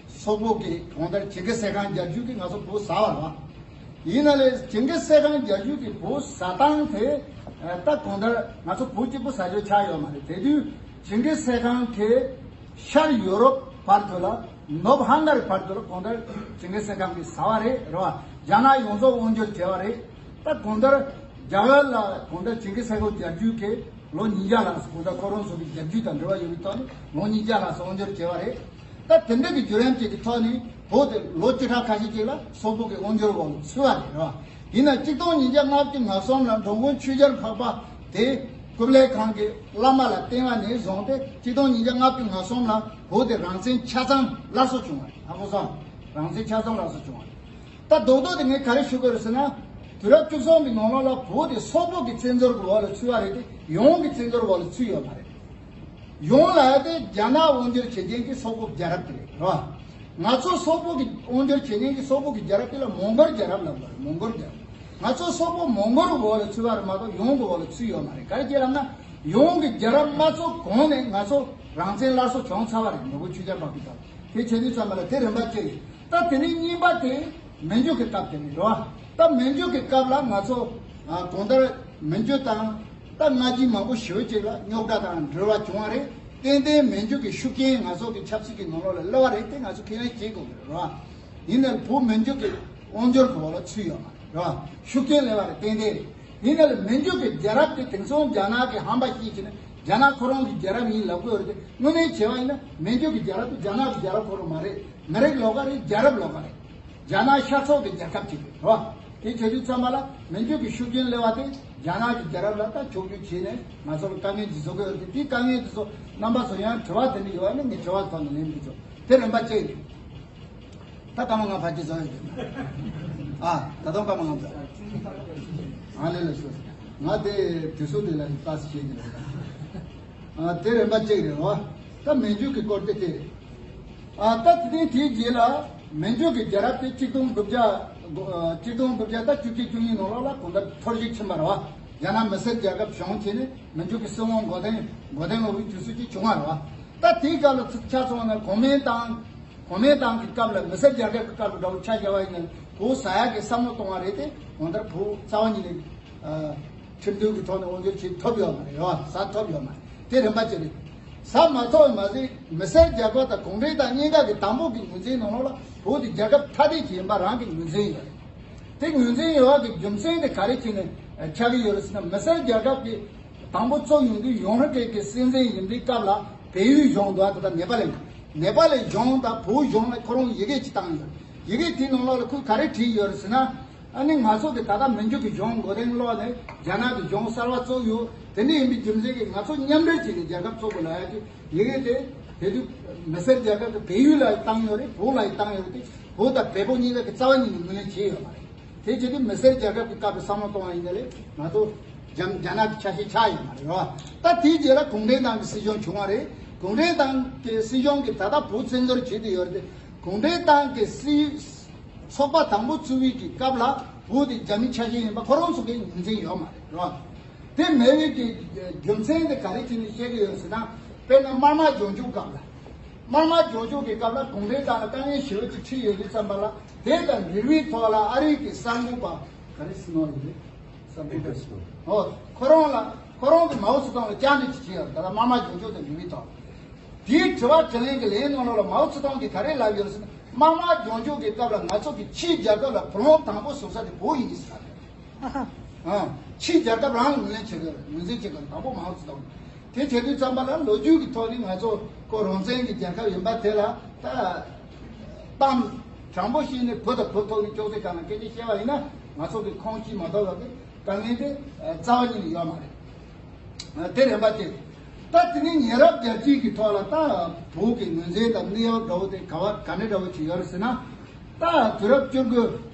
སོག་པོ་གི་གང་ལྟར་ཇིང་གི་སེ་ཁང་རྒྱལ་རྒྱུད་ཀྱིས་ང་ཚོ་བོད་ཟ་བ་རེད་བ། ཡིན་ན་ལས་ཇིང་གི་སེ་ཁང་རྒྱལ་རྒྱུད་ཀྱི་བོད་ཟ་སྟངས་དེ་ད་གང་ལྟར་ང་ཚོ་བོད་གཅིག་པུ་ཟ་རྒྱུ་ཆགས་ཡོད་མ་རེད། དེ་དུས་ཇིང་གི་སེ་ཁང་གི་ཤར་ཡོ་རོབ་བར་དུ་ལ། ནུབ་ཧང་ག་རི་བར་དུ་ལ་གང་ལྟར་ཇིང་གི་སེ་ཁང་གིས་ཟ་བ་རེད་རེད་བ། རྒྱ་ནག་ཡོངས་རྫོགས་དབང་སྒྱུར་བྱས་པ་རེད། ད་གང་ལྟར་རྒྱ་གར་ལ་གང་ལྟར་ཇིང་གི་སེ་ཁང་རྒྱལ་རྒྱུད་ཀྱིས་ལོ་ཉིས་བརྒྱ་ལྷག་ཙམ་གང་ལྟར་ཁོ་རང་ཚོ་གི་རྒྱལ་རྒྱུད་དང་འབྲེལ་བ་ཡོད་པའི་ཐོག་ནས་ལོ་ཉིས་བརྒྱ་ལྷག་ཙམ་དབང་སྒྱུར་བྱས་པ་རེད། ད་དེ་འདྲ་གི་བརྒྱུད་རིམ་ཅིག་གི་ཐོག་ནས་བོད་དེ་ལོ་བཅུ་ཕྲག་ཁ་ཤས་ཅིག་ལ་སོག་པོ་གི་དབང་སྒྱུར་འོག་ལ་ཚུད་པ་རེད་རེད་བ། ཡིན་ན་གཅིག་སྟོང་ཉིས་བརྒྱ་ལྔ་བཅུ་ང་གསུམ་ལ་འགྲོ་མགོན་ཆོས་རྒྱལ་འཕགས་པ་དེ་ཀུབ་ལའི་ཁང་གི་བླ་མ་ལ་བསྟེན་པ་ནས་བཟུང་སྟེ་གཅིག་སྟོང་ཉིས་བརྒྱ་ལྔ་བཅུ་ང་གསུམ་ལ་བོད་དེ་རང་བཙན་ཆ་ཚང་སླར་གསོ་བྱུང་བ་རེད། ཧ་གོ་སོང་། རང་བཙན་ཆ་ཚང་སླར་གསོ་བྱུང་བ་རེད། ད་རྡོག་རྡོག་དེ་ངས་ག་རེ་ཞུ་དགོས་རེད་ཟེར་ན། དུས་རབས་བཅུ་གསུམ་པའི་ནང་ལོགས་ལ་བོད་དེ་སོག་པོ་གི་བཙན་འཛུལ་གྱི་འོག་ལ་ཚུད་པ་རེད་དེ་ཡོངས་ཀྱི་བཙན་འཛུལ་འོག་ལ་ཚུད་ཡོད་མ་རེད། ཡོངས་ལ་ཡ་དེ་རྒྱ་ནག་དབང་སྒྱུར་བྱེད་མཁན་གྱི་སོག་པོ་རྒྱལ་རབས་དེ་རེད་རེད་བ། ང་ཚོ་སོག་པོ་གི་དབང་སྒྱུར་བྱེད་མཁན་གྱི་སོག་པོ་གི་རྒྱལ་རབས་དེ་ལ་མོང་གོལ་རྒྱལ་རབས་ལབ་པ་རེད། མོང་གོལ་རྒྱལ་རབས། ང་ཚོ་སོག་པོ་མོང་གོལ་འོག་ལ་ཚུད་པ་རེད་མ་གཏོགས་ཡོངས་ཀྱི་འོག་ལ་ཚུད་ཡོད་མ་རེད། ག་རེ་བྱས་ལབ་ན་ཡོངས་ཀྱི་རྒྱལ་རབས་མ་རྫོགས་གོང་ནས་ང་ཚོ་རང་བཙན་སླར་གསོ་བྱུང་ཚར་བ་རེད། ནོར་བུ་ཆོས་རྒྱལ་འཕགས་པའི་སྐབས་དེ་བྱེད་དུས་ཙམ་པ་ལ་དེ་རིམ་པ་གཅིག་རེད། ད་དེ་ནས་གཉིས་པ་དེ་མན་ཇུ་གི་སྐབས་དེ་རེད་རེད་བ། ད་མན་ཇུ་གི་སྐབས་ལ་ང་ཚོ་ཨ་གང་ལྟར་མན་ཇུ་དང་ད་སྔ་རྗེས་མང་པོ་ཞེ་པོ་ཅིག་ལ་རྙོག་དྲ་དང་འབྲེལ་བ་བྱུང་བ་རེད། ཏན་ཏན་མན་ཇུ་གི་ཤུགས་རྐྱེན་ང་ཚོ་གི་ཆབ་སྲིད་ཀྱི་ནང་ལོགས་ལ་སླེབས་པ་རེད། དེ་ང་ཚོ་ཁས་ལེན་བྱེད་དགོས་ཀྱི་རེད་རེད་བ། ཡིན་ནའང་བོད་མན་ཇུ་གི་དབང་སྒྱུར་གྱི་འོག་ལ་ཚུད་ཡོད་མ་རེད་རེད་བ། ཤུགས་རྐྱེན་སླེབས་པ་རེད། ཏན་ཏན་རེད། ཡིན་ནའང་མན་ཇུ་གི་རྒྱལ་རབས་དེ་དེང་སང་རྒྱ་ནག་གིས་ཧམ་པ་བཤད་བྱས་ནས་རྒྱ་ནག་ཁོ་རང་གི་རྒྱལ་རབས་ཡིན་ལབ་ཀྱི་ཡོད་རེད་དེ། དངོས་གནས་བྱས་པ་ཡིན་ན་མན་ཇུ་གི་རྒྱལ་རབས་དེ་རྒྱ་ནག་གི་རྒྱལ་རབས་ཁོ་རང་མ་རེད། མི་རིགས་ལོགས་ཀ་རེད། རྒྱལ་རབས་ལོགས་ཀ་རེད། རྒྱ་ནག་ཤར་ཕྱོགས་ཀྱི་རྒྱལ་ཁབ་ཅིག་རེད་རོ། དེ་བྱེད་དུས་ཙམ་པ་ལ་མན་ཇུ་གི་ཤུགས་རྐྱེན་སླེབས་པ་དེ་རྒྱ་ནག་གི་རྒྱལ་རབས་ལ་ད་ཕྱོགས་བསྒྱུར་བྱས་ནས་ང་ཚོ་ལ་དཀའ་ངལ་འདི་བཟོ་གི་ཡོད་རེད། དེ་དཀའ་ངལ་འདི་ཚོ་རྣམ་པ་ཚོ་ཡང་དྲི་བ་དེ་འདྲ་ཡོད་པ་ནི་ངས་དྲི་བ་ཐོག་ནས་ལན་འདི་ཚོ་དེ་རིམ་པ་གཅིག་རེད། ད་ལྟ་མ་ང་ཕར་ཅིག་བཟོ་ཡོད་ཀྱི་ཨ། ད་དུང་སྐར་མ་ང་ཚོ་ཨ་ལེ་ལེ་ཤོད། ང་དེ་དུས་ཚོད་དེ་ལ་ལྟ་ཞིག་བྱེད་ཀྱི་རེད། ཨ་དེ་རིམ་པ་གཅིག་རེད་རོ། ད་མན་ཇུ་གི་སྐོར་དེ་དེ་རེད། ཨ་ད་དེ་དེའི་རྗེས་ལ་མན་ཇུ་གི་རྒྱལ་རབས་དེ་གཅིག་སྟོང་དགུ་བརྒྱ་གཅིག་སྟོང་དགུ་བརྒྱ་ད་བཅུ་གཅིག་བཅུ་གཉིས་ནང་ལོགས་ལ་གང་ལྟར་འཐོར་ཞིག་ཕྱིན་པ་རེད་བ། རྒྱ་ནག་མི་སེར་རྒྱལ་ཁབ་བྱུང་བྱས་ནས་མན་ཇུ་གི་སྲིད་དབང་འགོ་འདྲེན་འགོ་འདྲེན་འོག་གི་དུས་ཚོད་ཅིག་བྱུང་བ་རེད་བ། ད་དེའི་སྐབས་ལ་ཆ་མཚོན་ན་གོ་མིན་ཏང་གོ་མིན་ཏང་གི་སྐབས་ལ་མི་སེར་རྒྱལ་ཁབ་ཀྱི་སྐབས་ལ་འདྲ་བོ་ཆ་བཞག་པ་ཡིན་ན་བོད་ཟ་ཡག་གི་བསམ་བློ་གཏོང་བ་རེད་དེ། གང་ལྟར་བོད་རྩ་བ་ཉིད་ནས་ཁྲིམས་མཐུན་གྱི་ཐོག་ནས་དབང་སྒྱུར་བྱེད་ཐུབ་ཡོད་མ་རེད་རེད་བ། ཟ་ཐུབ་ཡོད་མ་རེད། དེ་རིམ་པ་གཅིག་རེད། ཟ་མ་ཐུབ་མ་ཟད་མི་སེར་རྒྱལ་ཁབ་དང་གུང་ཁྲན་ཏང་གཉིས་ཀ་གི་དང་པོ་གི་ངོས་འཛིན་ནང་ལོགས་ལ་བོད་དེ་རྒྱལ་ཁབ་ཐ་དད་ཅིག་ཡིན་པ་རང་གི་ངོས་འཛིན་ཡོད་རེད། དེ་ངོས་འཛིན་ཡོད་པ་གི་རྒྱུ་མཚན་དེ་ག་རེ་བྱས་ནས་ཆགས་ཀྱི་ཡོད་རེད་ཟེར་ན། མི་སེར་རྒྱལ་ཁབ་ཀྱི་དང་པོ་བཙུགས་ཡོང་དུས་ཡོངས་ཧྲི་ཀེ་གི་སྲིད་འཛིན་ཡིན་དུས་སྐབས་ལ་བལ་ཡུལ་གཞུང་འདུག་ད་ལྟ་ནེ་པ་ལི་ནེ་པ་ལི་གཞུང་དང་བོད་གཞུང་ལ་ཁོ་རང་ཡི་གེ་ཅིག་བཏང་ཡོད། ཡི་གེ་དེའི་ནང་ལོགས་ལ་ཁོས་ག་རེ་བྲིས་ཡོད་རེད་ཟེར་ན། ཨ་ནི་ང་ཚོ་གི་ད་ལྟ་མན་ཇུ་གི་གཞུང་མགོ་རྟིང་སློག་ནས་རྒྱ་ནག་གི་གཞུང་གསར་བ་བཙུགས་ཡོད། དེ་འདྲ་ཡིན་པའི་རྒྱུ་མཚན་གྱིས་ང་ཚོ་མཉམ་འབྲེལ་བྱས་ནས་རྒྱལ་ཁབ་བཙུགས་དགོས་ལབ་ཡ་གི་ཡི་གེ་དེ་དེ་དུས་མི་སེར་རྒྱལ་ཁབ་ཀྱི་བལ་ཡུལ་ལ་བཏང་ཡོད་རེད། བོད་ལ་བཏང་ཡོད་རེད་དེ། བོད་དང་བལ་པོ་གཉིས་ཀ་གི་རྩ་བ་ཉིད་ནས་ངོས་ལེན་བྱས་ཡོད་མ་རེད། དེ་བྱས་དུས་མི་སེར་རྒྱལ་ཁབ་ཀྱི་སྐབས་སུ་བསམ་བློ་གཏོང་བ་ཡིན་ན་ལས་ང་ཚོ་རྒྱ་རྒྱ་ནག་གི་ཆ་ཤས་ཆགས་ཡོད་མ་རེད་རོ། ད་དེའི་རྗེས་ལ་གུང་ཁྲན་ཏང་གི་སྲིད་གཞུང་བྱུང་བ་རེད། གུང་ཁྲན་ཏང་གི་སྲིད་གཞུང་གིས་ད་ལྟ་བོད་བཙན་འཛུལ་བྱེད་དུ་ཡོད་རེད་དེ། གུང་ཁྲན་ཏང་གི་སྲིད་ཚོགས་པ་དང་པོ་བཙུགས་པའི་གི་སྐབས་ལ་བོད་དེ་རྒྱ་མིའི་ཆ་ཤས་ཡིན་པ་ཁོ་རང་ཚོ་གིས་ངོས་འཛིན་ཡོད་མ་རེད་རོ། དེ་མེད་པའི་གི་རྒྱུ་མཚན་དེ་ག་རེ་བྱས་ནས་བཤད་ཀྱི་ཡོད་ཟེར་ན། དཔེར་ན་དམར་དམག་རྒྱང་ཤོག་སྐབས་ལ། དམར་དམག་རྒྱང་ཤོག་གི་སྐབས་ལ་གུང་ཁྲན་ཏང་ལ་དཀའ་ངལ་ཞེ་པོ་ཅིག་འཕྲད་ཡོད་དུས་ཙམ་པ་ལ་དེ་དང་འབྲེལ་བའི་ཐོག་ལ་ཨ་རི་གི་གསར་འགོད་པ་ག་རེ་ཟེར་ནོ་ཡིན་རེད། གསར་འགོད་པ་ཟེར་ནོ། ཨོ་ཁོ་རང་ལ་ཁོ་རང་གི་མའོ་ཙེ་ཏུང་ལ་བཅར་འདྲི་ཅིག་བྱས་ཡོད། ད་ལྟ་དམར་དམག་རྒྱང་ཤོག་དང་འབྲེལ་བའི་ཐོག་དེའི་དྲི་བ་དྲིས་ལན་གྱི་ལན་ནང་ལོགས་ལ་མའོ་ཙེ་ཏུང་གིས་ག་རེ་ལབ་ཡོད་ཟེར་ན། དམག་དམངས་ལྗོངས་རྒྱུ་གི་སྐབས་ལ་ང་ཚོ་གི་ཕྱིའི་རྒྱལ་ཁབ་ལ་བུ་ལོན་དང་པོ་བཟོ་ས་དེ་བོད་ཡིན་ཟེར་བ་རེད། ཨ། ཕྱིའི་རྒྱལ་ཁབ་རང་ངོས་ལེན་བྱེད་དགོས། ངོས་འཛིན་བྱེད་དགོས། དང་པོ་མའོ་ཙེ་ཏུང་། དེ་བྱེད་དུས་ཙམ་པ་ལ་ལོ་རྒྱུས་ཀྱི་ཐོག་ནས་ང་ཚོ་ཁོ་རང་བཙན་གྱི་རྒྱལ་ཁབ་ཡིན་པ་དེ་ལ་ད་གཏམ་དྲང་པོ་བཤད་ནས་བུ་དང་བུ་ཐོག་ནས་ཅོག་ཙེ་སྒང་ལ་སྐད་ཆ་བཤད་པ་ཡིན་ན། ང་ཚོ་གི་ཁོང་ཁྲོ་མ་གཏོགས་པ་གི་དཀའ་ངལ་དེ་རྩ་བ་ཉིད་ནས་ཡོད་མ་རེད། དེ་རེད་པ། དེ་ད་དེ་ནས་ཉེ་རབས་རྒྱལ་སྤྱིའི་གི་ཐོག་ལ་ད་བོད་ཀྱི་ངོས་འཛིན་དང་གནས་བབ་འདྲ་བོ་དེ་ག་བ་ག་འདྲ་འདྲ་བོ་ཅིག་ཡོད་རེད་ཟེར་ན། ད་དུས་རབས་བཅུ་དགུ་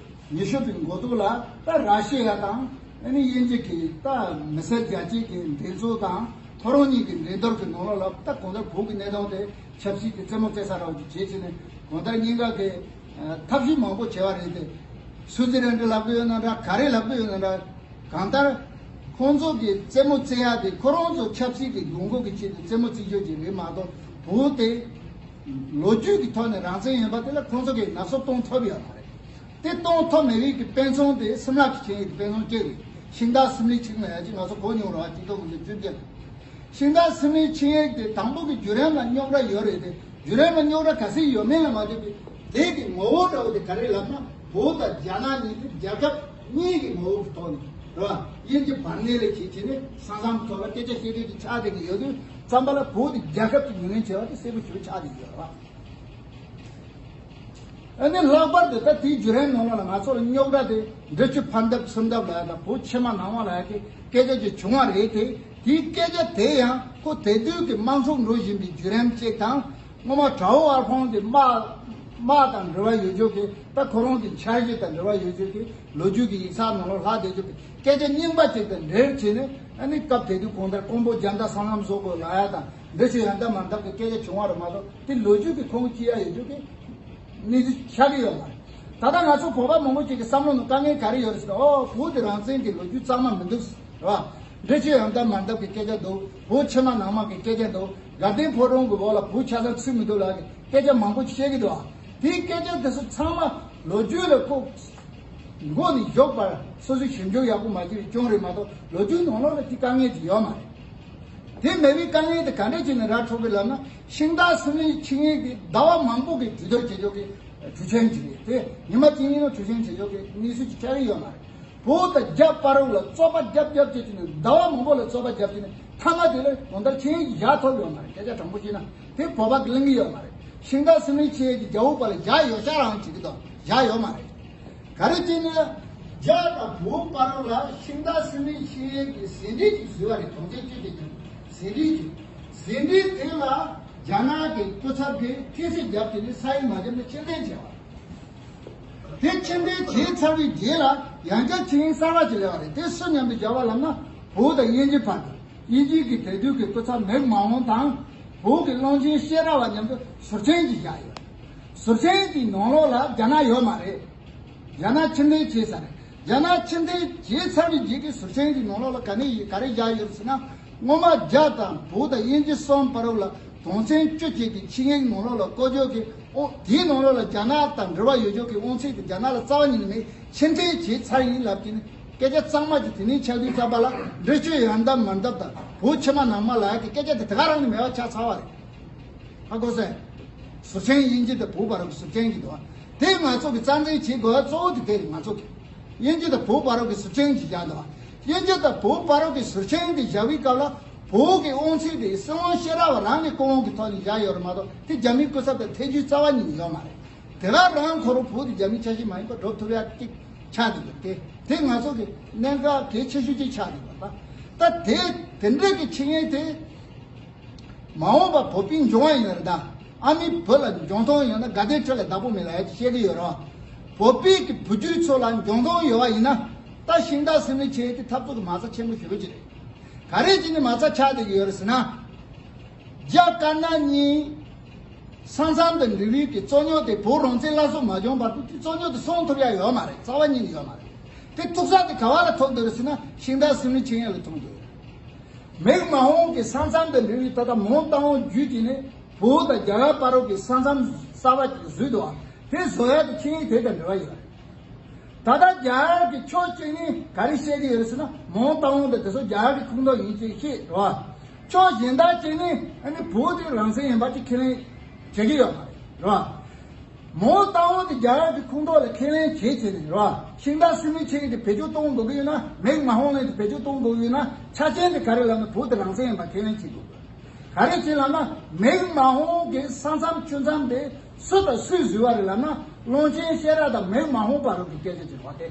ཉི་ཤུ་པའི་འགོ་ཐོག་ལ་ད་ར་ཤི་ཡ་དང་ཨ་ནི་དབྱིན་ཇི་གི་ད་མི་སེར་རྒྱལ་སྤྱིའི་གི་འགྲན་རྩོད་དང་ཁོ་རང་གཉིས་ཀྱི་འགྲན་བསྡུར་གྱི་ནང་ལོགས་ལ་ད་གང་ལྟར་བོད་ཀྱི་གནས་སྟངས་དེ་ཆབ་སྲིད་ཀྱི་རྩེད་མོ་རྩེ་ས་འདྲ་བོ་ཅིག་བྱས་བྱས་ནས། གང་ལྟར་གཉིས་ཀ་གི་ཐབས་ཤེས་མང་པོ་བྱས་པ་རེད་དེ། སུའུ་ཙི་ལན་ཌི་ལབ་གི་ཡོད་ན་འདྲ། ག་རེ་ལབ་གི་ཡོད་ན་འདྲ། གང་ལྟར་ཁོང་ཚོ་གི་རྩེད་མོ་རྩེ་ཡ་དེ་ཁོ་རང་ཚོ་ཆབ་སྲིད་ཀྱི་དགོས་མཁོ་གི་ཆེད་དུ་རྩེད་མོ་རྩེ་རྒྱུ་ཅིག་རེད་མ་གཏོགས། བོད་དེ་ལོ་རྒྱུས་ཀྱི་ཐོག་ནས་རང་བཙན་ཡིན་པ་དེ་ལ་ཁོང་ཚོ་གིས་ནག་སུབ་གཏོང་ཐུབ་ཡོད་མ་རེད། དེ་གཏོང་ཐུབ་མེད་པའི་གི་དཔེ་མཚོན་དེ་སིམ་ལ་གི་ཆིངས་ཡིག་གི་དཔེ་མཚོན་གཅིག་རེད། ཤིང་རྟ་སིམ་ལའི་ཆིངས་ལབ་ཡ་ཅིག་ང་ཚོ་གོ་མྱོང་རེད་པ། གཅིག་སྟོང་དགུ་བརྒྱ་བཅུ་བརྒྱད། ཤིང་རྟ་སིམ་ལའི་ཆིངས་ཡིག་དེ་དང་པོ་གི་བརྒྱུད་རིམ་ལ་རྙོག་དྲ་ཡོད་རེད་དེ། བརྒྱུད་རིམ་ལ་རྙོག་དྲ་ག་ཚོད་ཡོད་མེད་ལ་མ་ལྟོས་པའི་དེ་གི་ངོ་བོ་འདྲ་བོ་དེ་ག་རེ་ལབ་ན། བོད་དང་རྒྱ་ནག་གཉིས་དེ་རྒྱལ་ཁབ་གཉིས་ཀྱི་ངོ་བོ་གི་ཐོག་ནས་རེད་པ། དབྱིན་ཇི་བར་གནས་ལས་བྱེད་བྱས་ནས་ས་མཚམས་ཐོག་ལ་སྐད་ཆ་བཤད་དུས་དེ་ཆགས་བསྡད་ཀྱི་ཡོད་དུས་ཙམ་པ་ལ། བོད་དེ་རྒྱལ་ཁབ་ཀྱི་ངོས་ལེན་བྱས་པ་དེ་གསལ་པོ་ཞེ་པོ་ཆགས་བསྡད་ཀྱི་ཡོད་རེད་པ། ཨ་ནི་ལྷག་པར་དུ་ད་དེའི་བརྒྱུད་རིམ་ནང་ལོགས་ལ་ང་ཚོ་ལ་རྙོག་དྲ་དེ་འབྲི་ཆུ་ཕར་འདེབས་ཚུར་འདེབས་ལབ་ཡ་དང་བོད་ཕྱི་མ་ནང་མ་ལབ་ཡ་གི་སྐད་ཆ་ཅིག་བྱུང་བ་རེད་དེ། དེའི་སྐད་ཆ་དེ་ཡང་ཁོ་དེ་དུས་ཀྱི་དམག་འཁྲུག་འགྲོ་བཞིན་པའི་བརྒྱུད་རིམ་གཅིག་དང་། སྔོན་མ་དགྲ་བོ་དབར་ཁོང་དེ་དམག་དམག་དང་འབྲེལ་བ་ཡོད་རྒྱུ་གི་ད་ཁོ་རང་གི་འཆར་གཞི་དང་འབྲེལ་བ་ཡོད་རྒྱུ་གི་ལོ་རྒྱུས་ཀྱི་ཡིག་ཚགས་ནང་ལོགས་ལྷག་བསྡད་རྒྱུ་གི་སྐད་ཆ་རྙིང་པ་ཅིག་དང་འབྲེལ་བྱས་ནས། ཨ་ནི་སྐབས་དེ་དུས་གང་ལྟར་ཀོང་པོ་རྒྱ་མདའ་སྲང་ལམ་བཟོ་དགོས་ལབ་ཡ་དང་འབྲི་ཆུ་ཡར་འདབས་མར་འདེབས་ཀྱི་སྐད་ཆ་བྱུང་བ་རེད་མ་གཏོགས། དེ་ལོ་རྒྱུས་ཀྱི་ཁུངས་སྐྱེལ་ཡ་ཡོད་རྒྱུ་གི་གནས་ཚུལ་ཆགས་ཀྱི་ཡོད་མ་རེད། ད་ལྟ་ང་ཚོ་བོད་པ་མང་པོ་ཅིག་གི་བསམ་བློ་ནང་དཀའ་ངལ་ག་རེ་ཡོད་རེད་ཟེར་ན། ཨོ། བོད་དེ་རང་བཙན་གྱི་ལོ་རྒྱུས་གཙང་མ་མི་འདུག་རེད་པ། འབྲི་ཆུ་ཡར་འདབས་མར་འདེབས་ཀྱི་སྐད་ཆ་འདུག་བོད་ཕྱི་མ་ནང་མ་གི་སྐད་ཆ་འདུག་དགའ་ལྡན་ཕོ་བྲང་གི་འོག་ལ་བོད་ཆ་ཚང་ཚུད་མི་འདུག་ལབ་ཀྱི་སྐད་ཆ་མང་པོ་ཅིག་བཤད་ཀྱི་འདུག་ཨ། དེའི་སྐད་ཆ་དེ་ཚོ་ཚང་མ་ལོ་རྒྱུས་ལ་ཁོ་མགོ་ནས་གཞོགས་བར་སོ་སོས་ཞིབ་འཇུག་ཡག་པོ་མ་བྱས་པའི་རྐྱེན་རེད་མ་གཏོགས། ལོ་རྒྱུས་ནང་ལོགས་ལ་དེ་དཀའ་ངལ་དེ་ཡོད་མ་རེད། དེ་མེད་པའི་དཀའ་ངལ་དེ་ག་འདྲ་བྱས་ནས་ར་འཕྲོད་ཀྱི་ལབ་ན། ཤིང་རྟ་སིམ་ལའི་ཆིངས་ཡིག་དེ་ཟླ་བ་མང་པོ་གི་གྲོས་བསྡུར་བྱེད་ཕྱོགས་ཀྱི་གྲོས་ཆོད་ཅིག་རེད་དེ། ཉི་མ་གཅིག་གཉིས་ནང་གྲོས་ཆོད་བྱེད་ཕྱོགས་ཀྱི་གནས་ཚུལ་ཅིག་ཆགས་ཀྱི་ཡོད་མ་རེད། བོད་དང་རྒྱ་བར་ལ་རྩོད་པ་རྒྱབ་རྒྱབ་བྱས་བྱས་ནས། ཟླ་བ་མང་པོ་ལ་རྩོད་པ་རྒྱབ་བྱས་ནས། མཐའ་མ་དེ་ལ་གང་ལྟར་ཆིངས་ཡིག་བཞག་ཐུབ་ཡོད་མ་རེད། སྐད་ཆ་དྲང་པོ་བཤད་ན་དེ་བོད་པ་གི་ལེན་གྱི་ཡོད་མ་རེད། ཤིང་རྟ་སིམ་ལའི་ཆིངས་ཡིག་གི་རྒྱལ་པོ་པ་ལ་བཞག་ཡོད་ཤག་རང་བྱེད་ཀྱི་འདུག་བཞག་ཡོད་མ་རེད། ག་རེ་བྱས་ནས་རྒྱ་དང་བོད་བར་ལ་ཤིང་རྟ་སིམ་ལའི་ཆིངས་ཡིག་གི་ཟིན་བྲིས་ཅིག་བཟོས་པ་རེད། དོན་ཚན་བཅུ་བཅུ་ཅན་ཟིན་བྲིས་ཅིག་ཟིན་བྲིས་དེ་ལ་རྒྱ་ནག་གི་སྐུ་ཚབ་ཀྱིས་ཐེལ་ཙེ་བརྒྱབ་བྱས་ནས་ས་ཡིག་མ་བརྒྱབ་ནས་ཕྱིར་འཐེན་བྱས་པ་རེད། དེ་ཕྱིར་འཐེན་བྱས་ཚར་བའི་རྗེས་ལ་ཡང་བསྐྱར་ཆིངས་ཡིག་གསར་པ་ཅིག་སླེབས་པ་རེད། དེ་སུ་མཉམ་དུ་བརྒྱབ་པ་ལབ་ན། བོད་དང་དབྱིན་ཇི་བར་དུ། དབྱིན་ཇི་གི་དེ་དུས་ཀྱི་སྐུ་ཚབ་མེག་མ་ཧོང་དང་བོད་ཀྱི་བློན་ཆེན་ཤེ་ར་བ་མཉམ་དུ་ཟུར་མཆན་ཅིག་བཞག་ཡོད། ཟུར་མཆན་དེའི་ནང་ལོགས་ལ་རྒྱ་ནག་ཡོད་མ་རེད། རྒྱ་ནག་ཕྱིར་འཐེན་བྱས་ཚར་རེད། རྒྱ་ནག་ཕྱིར་འཐེན་བྱས་ཚར་བའི་རྗེས་ཀྱི་ཟུར་མཆན་གྱི་ནང་ལོགས་ལ་ག་ནས་ཡིན་ག་རེ་བཞག་ཡོད་ཟེར་ན། སྔོན་མ་རྒྱ་དང་བོད་དང་དབྱིན་ཇི་གསུམ་བར་ལ་དོན་ཚན་བཅུ་བཅས་ཀྱི་ཆིངས་ཡིག་ནང་ལོགས་ལ་བཀོད་ཕྱོགས་ཀྱི། ཨོ། དེའི་ནང་ལོགས་ལ་རྒྱ་ནག་དང་འབྲེལ་བ་ཡོད་ཕྱོགས་ཀྱི་དབང་ཚད་དེ་རྒྱ་ནག་ལ་རྩ་བ་ཉིད་ནས་མེད། ཕྱིར་འཐེན་བྱས་ཚར་ཡིན་ལབ་ཀྱི་ནི་སྐད་ཆ་གཙང་མ་ཅིག་དེ་ནས་ཆགས་དུས་ཙམ་པ་ལ། འབྲི་ཆུ་ཡར་འདབས་མར་འདབས་དང་བོད་ཕྱི་མ་ནང་མ་ལབ་ཀྱི་སྐད་ཆ་དེ་དེ་ག་རང་ནས་མེད་པ་ཆགས་ཚར་བ་རེད། ཧ་གོ་སོང་། ཟུར་མཆན་དབྱིན་ཇི་དང་བོད་བར་གྱི་ཟུར་མཆན་གྱི་འདུག་བ། དེ་ང་ཚོ་གི་རྩ་འཛིན་བྱེད་དགོས་པ་གཙོ་བོ་དེ་དེ་རེད། ང་ཚོ་གི་དབྱིན་ཇི་དང་བོད་བར་གྱི་ཟུར་མཆན་ཅིག་བཞག་འདུག་བ། དབྱིན་ཇི་དང་བོད་བར་གྱི་ཟུར་མཆན་དེ་བཞག་པའི་སྐབས་ལ་བོད་ཀྱི་དབང་ཚད་དེ་སྲིད་དབང་ཤེས་རབ་རང་གི་སྐུ་དབང་གི་ཐོག་ནས་བཞག་ཡོད་རེད་མ་གཏོགས། དེ་རྒྱ་མིའི་སྐུ་ཚབ་དང་ཐད་རྒྱུའི་རྩ་བ་ཉིད་ནས་ཡོད་མ་རེད། དེ་ག་རང་ཁོ་རང་བོད་དེ་རྒྱ་མིའི་ཆ་ཤས་མ་ཡིན་པ་སྒྲུབ་ཐུབ་ཡ་གཅིག་ཆགས་འདུག་པ། དེ་དེ་ང་ཚོ་གི་གནད་འགག་གལ་ཆེ་ཤོས་གཅིག་ཆགས་འདུག་པ། ད་དེ་དེ་འདྲ་གི་ཆིངས་ཡིག་དེ། མ་འོངས་པ་བོད་པའི་འབྱུང་བ་ཡིན་ན་རེད་ད། ཨ་མའི་བུ་ལ་འབྱུང་ཐང་ཡོད་ན་དགའ་ལྡན་ཁྲི་ལ་བདག་པོ་མེད་ལབ་ཡ་ཅིག་བཤད་ཀྱི་ཡོད་རེད་བ། བོད་པའི་གི་བུ་རྒྱུད་ཚོ་ལ་འབྱུང་ཐང་ཡོད་པ་ཡིན་ན། ད་ཤིང་རྟ་སིམ་ལའི་ཆིངས་ཡིག་དེ་འཐབ་རྩོད་ཀྱི་མ་རྩ་ཆེན་པོ་ཞེ་པོ་ཅིག་རེད། ག་རེ་བྱས་ནས་མ་རྩ་ཆགས་བསྡད་ཀྱི་ཡོད་རེད་ཟེར་ན། རྒྱ་དཀར་ནག་གཉིས་ས་མཚམས་དང་འབྲེལ་བའི་གི་རྩོད་རྙོག་དེ་བོད་རང་བཙན་སླར་གསོ་མ་བྱུང་བར་དུ་དེ་རྩོད་རྙོག་དེ་སོང་ཐུབ་ཡ་ཡོད་མ་རེད། རྩ་བ་ཉིད་ནས་ཡོད་མ་རེད། དེ་ཐུག་ས་དེ་ག་བ་ལ་ཐུག་འདུག་རེད་ཟེར་ན། ཤིང་རྟ་སིམ་ལའི་ཆིངས་ཡིག་ལ་ཐུག་འདུག་རེད། མེག་མ་ཧོང་གི་ས་མཚམས་དང་འབྲེལ་བའི་ད་ལྟ་མོན་རྟ་དབང་བརྒྱུད་དེ་ནས་བོད་དང་རྒྱ་གར་བར་གྱི་ས་མཚམས་གསར་པ་ཅིག་བཟོས་འདུག་བ། དེ་བཟོ་ཡ་དེ་ཆིངས་ཡིག་དེ་དང་འབྲེལ་བ་ཡོད་རེད། ད་ལྟ་རྒྱ་གར་གྱི་ཕྱོགས་གཅིག་ནས་ག་རེ་བཤད་ཀྱི་ཡོད་རེད་ཟེར་ན། མོན་རྟ་དབང་དེ་དེ་ཚོ་རྒྱ་གར་གྱི་ཁོངས་གཏོགས་ཡིན་ཅེས་བཤད་རེད་བ། ཕྱོགས་གཞན་དག་ཅིག་ནས་ཨ་ནི་བོད་དེ་རང་བཙན་ཡིན་པ་ཅིག་ཁས་ལེན་བྱེད་ཀྱི་ཡོད་མ་རེད། རེད་བ། མའོ་ཏཱ་ཝུན་དེ་རྒྱ་གར་གྱི་ཁོངས་གཏོགས་ལ་ཁས་ལེན་བྱེད་བྱས་ནས་རེད་བ། ཤིང་རྟ་སྲིན་མོའི་ཆིངས་ཡིག་དེ་བེད་སྤྱོད་གཏོང་དགོས་ཀྱི་ཡོད་ན། མེག་མ་ཧོང་ལེན་དེ་བེད་སྤྱོད་གཏོང་དགོས་ཀྱི་ཡོད་ན། ཆ་རྐྱེན་དེ་ག་རེ་ལབ་ན་བོད་དེ་རང་བཙན་ཡིན་པ་ཁས་ལེན་བྱེད་དགོས། ག་རེ་བྱེད་ལབ་ན། མེག་མ་ཧོང་གི་ས་མཚམས་ཆུ་མཚམས་དེ་སུ་དང་སུས་བཟོས་པ་རེད་ལབ་ན། ཀློང་ཆེན་ཤེས་རབ་དང་མེག་མ་ཧོང་བར་གྱི་སྐད་ཆ་ཅིག་རེད་བ་དེ།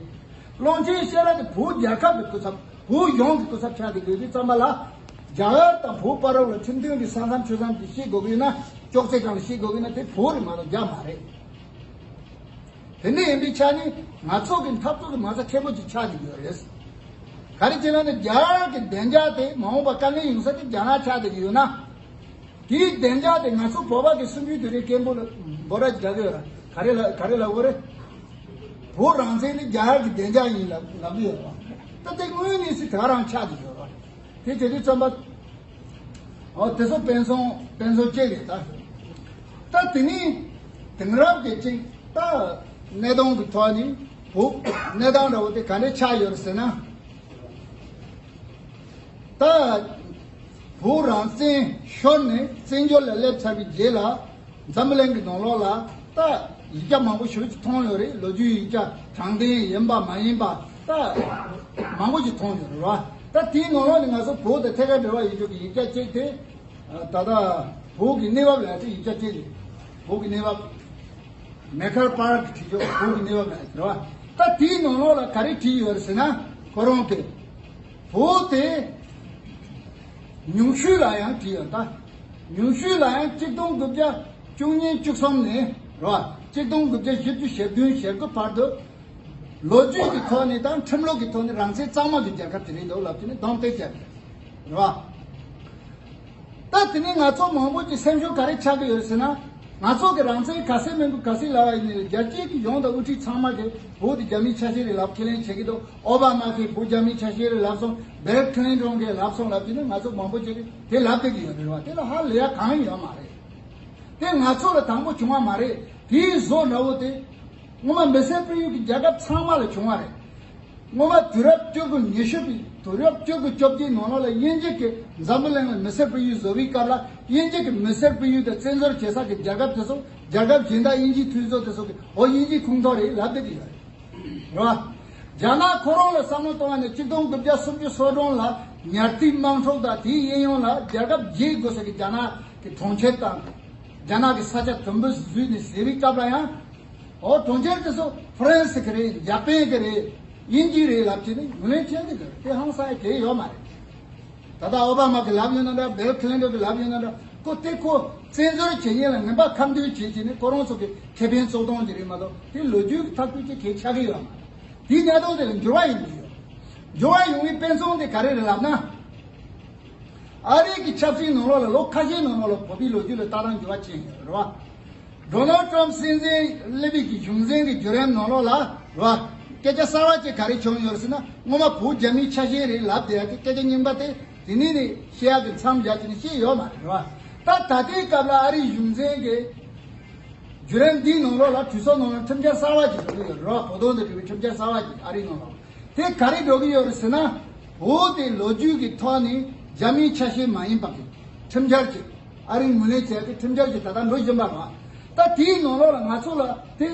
ཀློང་ཆེན་ཤེས་རབ་དེ་བོད་རྒྱལ་ཁབ་ཀྱི་སྐུ་ཚབ། བོད་གཞུང་གི་སྐུ་ཚབ་ཆགས་བསྡད་ཡོད་དུས་ཙམ་པ་ལ། རྒྱ་གར་དང་བོད་བར་ལ་ཁྲིམས་མཐུན་གྱི་ས་མཚམས་ཆུ་མཚམས་དེ་བཤད་དགོས་ཀྱི་ཡོད་ན། ཅོག་ཙེ་སྒང་ལ་བཤད་དགོས་ཀྱི་ཡོད་ན་དེ་བོད་རེད་མ་གཏོགས་རྒྱ་མ་རེད། དེ་འདྲ་ཡིན་པའི་ཆ་ནས་ང་ཚོ་གི་འཐབ་རྩོད་ཀྱི་མ་རྩ་མཁན་པོ་ཅིག་ཆགས་བསྡད་ཡོད་རེད། ག་རེ་བྱས་ན་ནི་རྒྱ་གར་གྱི་བདེ་འཇགས་དེ་མ་འོངས་པ་དཀའ་ངལ་ཡོང་ས་དེ་རྒྱ་ནག་ཆགས་བསྡད་ཀྱི་ཡོད་ན། དེའི་བདེ་འཇགས་དེ་ང་ཚོ་བོད་པ་གི་གསུམ་བཅུའི་དུས་རིང་སྐད་འབོད་ལ་འབོད་སྒྲ་རྒྱག་གི་ཡོད་ར། ག་རེ་ལ་ག་རེ་ལབ་དགོས་རེད། བོད་རང་བཙན་ནི་རྒྱ་གར་གྱི་བདེ་འཇགས་ཡིན་ལབ་ལབ་གི་ཡོད་ར། ད་དེ་དངོས་གནས་སུ་དེ་ག་རང་ཆགས་ཀྱི་ཡོད་ར། དེ་བྱེད་དུས་ཙམ་པ། ཨོ་དེ་ཚོ་དཔེ་མཚོན་དཔེ་མཚོན་གཅིག་རེད་ད། ད་དེ་ནི་དེང་རབས་ཀྱི་གཅིག་ད་གནས་སྟངས་ཀྱི་ཐོག་ནས་བོད་གནས་སྟངས་འདྲ་བོ་དེ་ག་འདྲ་ཆགས་ཡོད་རེད་ཟེར་ན། ད་བོད་རང་བཙན་ཤོར་ནས་བཙན་བྱོལ་ལ་སླེབས་ཚར་བའི་རྗེས་ལ། འཛམ་བུ་གླིང་གི་ནང་ལོགས་ལ་ད་ཡིག་ཆ་མང་པོ་ཞེ་པོ་ཅིག་མཐོང་ཡོད་རེད། ལོ་རྒྱུས་ཡིག་ཆ་དྲང་བདེན་ཡིན་པ་མ་ཡིན་པ་ད་མང་པོ་ཅིག་མཐོང་ཡོད་རེད་བ། ད་དེའི་ནང་ལོགས་ནས་ང་ཚོ་བོད་དང་ཐད་ཀར་འབྲེལ་བ་ཡོད་ཆོག་གི་ཡིག་ཆ་གཅིག་དེ། ད་ལྟ་བོད་ཀྱི་གནས་བབ་ལ་ཡང་ཡིག་ཆ་གཅིག་རེད། བོད་ཀྱི་གནས་བབ། མེ་ཁར་པར་གྱིས་བྲིས་ཆོག་བོད་ཀྱི་གནས་བབ་ལ་ཡང་རེད་བ། ད་དེའི་ནང་ལོགས་ལ་ག་རེ་བྲིས་ཡོད་རེད་ཟེར་ན། ཁོ་རང་གིས་བོད་དེ། ཉུང་ཤོས་ལ་ཡང་བྲིས་ཡོད་ད། ཉུང་ཤོས་ལ་ཡང་གཅིག་སྟོང་དགུ་བརྒྱ་བཅུ་གཉིས་བཅུ་གསུམ་ནས་རེད་བ། གཅིག་སྟོང་དགུ་བརྒྱ་བཞི་བཅུ་ཞེ་བདུན་ཞེ་དགུ་བར་དུ། ལོ་རྒྱུས་ཀྱི་ཐོག་ནས་དང་ཁྲིམས་ལུགས་ཀྱི་ཐོག་ནས་རང་བཙན་གཙང་མ་གི་རྒྱལ་ཁབ་དེ་རེད་འདུག་ལབ་ཀྱི་ནས་གདོང་གཏད་བྱས་རེད་བ། ད་དེ་ནས་ང་ཚོ་མང་པོ་ཅིག་སེམས་ཤུགས་ག་རེ་ཆག་གི་ཡོད་ཟེར་ན། ང་ཚོ་གི་རང་བཙན་ག་ཚད་མིན་འདུག་ག་ཚད་ལབ་པ་ཡིན་ནའི་རྒྱལ་སྤྱི་གི་གཞུང་དང་དབུ་ཁྲིད་ཚང་མ་གིས་བོད་དེ་རྒྱ་མིའི་ཆ་ཤས་རེད་ལབ་ཁས་ལེན་བྱེད་ཀྱི་འདུག་ཨོ་བྷ་མ་གིས་བོད་རྒྱ་མིའི་ཆ་ཤས་རེད་ལབ་སོང་། བིལ་ཁི་ལིན་ཊོན་གྱིས་ལབ་སོང་ལབ་ཀྱི་ནི་ང་ཚོ་མང་པོ་ཅིག་གིས་དེ་ལབ་བསྡད་ཀྱི་ཡོད་རེད་བ། དེ་ལ་ཧ་ལས་ཡ་གང་ཡོད་མ་རེད། དེ་ང་ཚོ་ལ་དང་པོ་བྱུང་བ་མ་རེད། དེའི་བཟོ་འདྲ་བོ་དེ་སྔོན་མ་མི་སེར་སྤེལ་ཡུལ་གྱི་རྒྱལ་ཁབ་ཚང་མ་ལ་བྱུང་བ་རེད། སྔོན་མ་དུས་རབས་བཅུ་དགུ་ཉི་ཤུ་པའི་དུས་རབས་བཅུ་དགུ་བཅོ་བརྒྱད་ནང་ལོགས་ལ་དབྱིན་ཇི་གིས་འཛམ་བུ་གླིང་ལ་མི་སེར་སྤེལ་ཡུལ་བཟོ་བའི་སྐབས་ལ། དབྱིན་ཇི་གིས་མི་སེར་སྤེལ་ཡུལ་དང་བཙན་འཛུལ་བྱེད་ས་གི་རྒྱལ་ཁབ་དེ་ཚོ། རྒྱལ་ཁབ་གཞན་དག་དབྱིན་ཇིའི་འཐུས་ཚོགས་དེ་ཚོ་གིས་འོ་དབྱིན་ཇིའི་ཁོངས་གཏོགས་རེད་ལབ་བསྡད་ཀྱི་ཡོད་རེད། རེད་བ། རྒྱ་ནག་ཁོ་རང་ལ་བསམ་བློ་གཏོང་བ་ནས་གཅིག་སྟོང་དགུ་བརྒྱ་སུམ་ཅུ་སོ་གྲངས་ལ་ཉར་ཐིག་དམག་འཁྲུག་དང་དེའི་གཡས་གཡོན་ལ་རྒྱལ་ཁབ་བརྒྱད་དགོས་ས་གི་རྒྱ་ནག་གི་གྲོང་ཁྱེར་དང་། རྒྱ་ནག་གི་ས་ཆ་དུམ་བུ་བཟོས་ནས་བཟོས་པའི་སྐབས་ལ་ཡང་། འོ་གྲོང་ཁྱེར་དེ་ཚོ་ཧྥ་རན་སི་གི་རེད། འཇར་པན་གི་རེད། དབྱིན་ཇིའི་རེད་ལབ་བྱས་ནས་ངོས་ལེན་བྱས་ཏེ་རེད། དེ་ཧང་སང་ཡ་གལ་ཡོད་མ་རེད། ད་ལྟ་ཨོ་བྷ་མ་གི་ལབ་ཡོད་ན་འདྲ། བིལ་ཁི་ལིན་ཊོན་གི་ལབ་ཡོད་ན་འདྲ། ཁོ་དེ་ཁོ་བཙན་འཛུལ་བྱེད་མཁན་ལ་ངན་པ་ཁ་མདུན་བྱེད་བྱས་ནས་ཁོ་རང་ཚོ་གི་ཁེ་ཕན་གཙོ་གཏོང་གི་རེད་མ་གཏོགས་དེ་ལོ་རྒྱུས་ཀྱི་ཐག་གཅོད་ཅིག་གལ་ཆགས་ཀྱི་ཡོད་མ་རེད། དེའི་གནད་དོན་དེ་ལ་འགྱུར་བ་ཡོང་གི་ཡོད། འགྱུར་བ་ཡོང་བའི་དཔེ་མཚོན་དེ་ག་རེ་རེད་ལབ་ན། ཨ་རི་གི་ཆབ་སྲིད་ནང་ལོགས་ལ་ལོ་ཁ་ཤས་ནང་ལོགས་ལ་བོད་པའི་ལོ་རྒྱུས་ལ་ལྟ་སྟངས་འགྱུར་བ་ཕྱིན་ཡོད་རེད་བ། ཌོ་ནལ་ཊམ་སྲིད་འཛིན་སླེབས་པའི་གི་གཞུང་འཛིན་གྱི་བརྒྱུད་རིམ་ནང་ལོགས་ལ་རེད་བ། སྐད་ཆ་གསར་བ་ཅིག་ག་རེ་བྱུང་ཡོད་རེད་ཟེར་ན། སྔོན་མ་བོད་རྒྱ་མིའི་ཆ་ཤས་རེད་ལབ་བསྡད་ཡ་གི་སྐད་ཆ་རྙིང་པ་དེ་དེ་ནས་ནི་བཤད་ཡ་གི་མཚམས་བཞག་བྱས་ནས་བཤད་ཡོད་མ་རེད་བ། ད་ད་ལྟའི་སྐབས་ལ་ཨ་རིའི་གཞུང་འཛིན་གྱི་བརྒྱུད་རིམ་འདིའི་ནང་ལོགས་ལ་གྲོས་ཚོགས་ནང་ལ་ཁྲིམས་འཆར་གསར་བ་ཅིག་བཟོ་གི་ཡོད་རེད་བ། བོད་དོན་དང་འབྲེལ་བའི་ཁྲིམས་འཆར་གསར་བ་ཅིག་ཨ་རིའི་ནང་ལོགས་ལ། དེ་ག་རེ་འགྲོ་གི་ཡོད་རེད་ཟེར་ན། བོད་དེ་ལོ་རྒྱུས་ཀྱི་ཐོག་ནས་རྒྱ་མིའི་ཆ་ཤས་མ་ཡིན་པ་གི་ཁྲིམས་འཆར་ཅིག་ཨ་རིས་ངོས་ལེན་བྱས་ཏེ་ཁྲིམས་འཆར་ཅིག་ད་ལྟ་འགྲོ་བཞིན་པ་རེད། ད་དེའི་ནང་ལོགས་ལ་ང་ཚོ་ལ་དེ་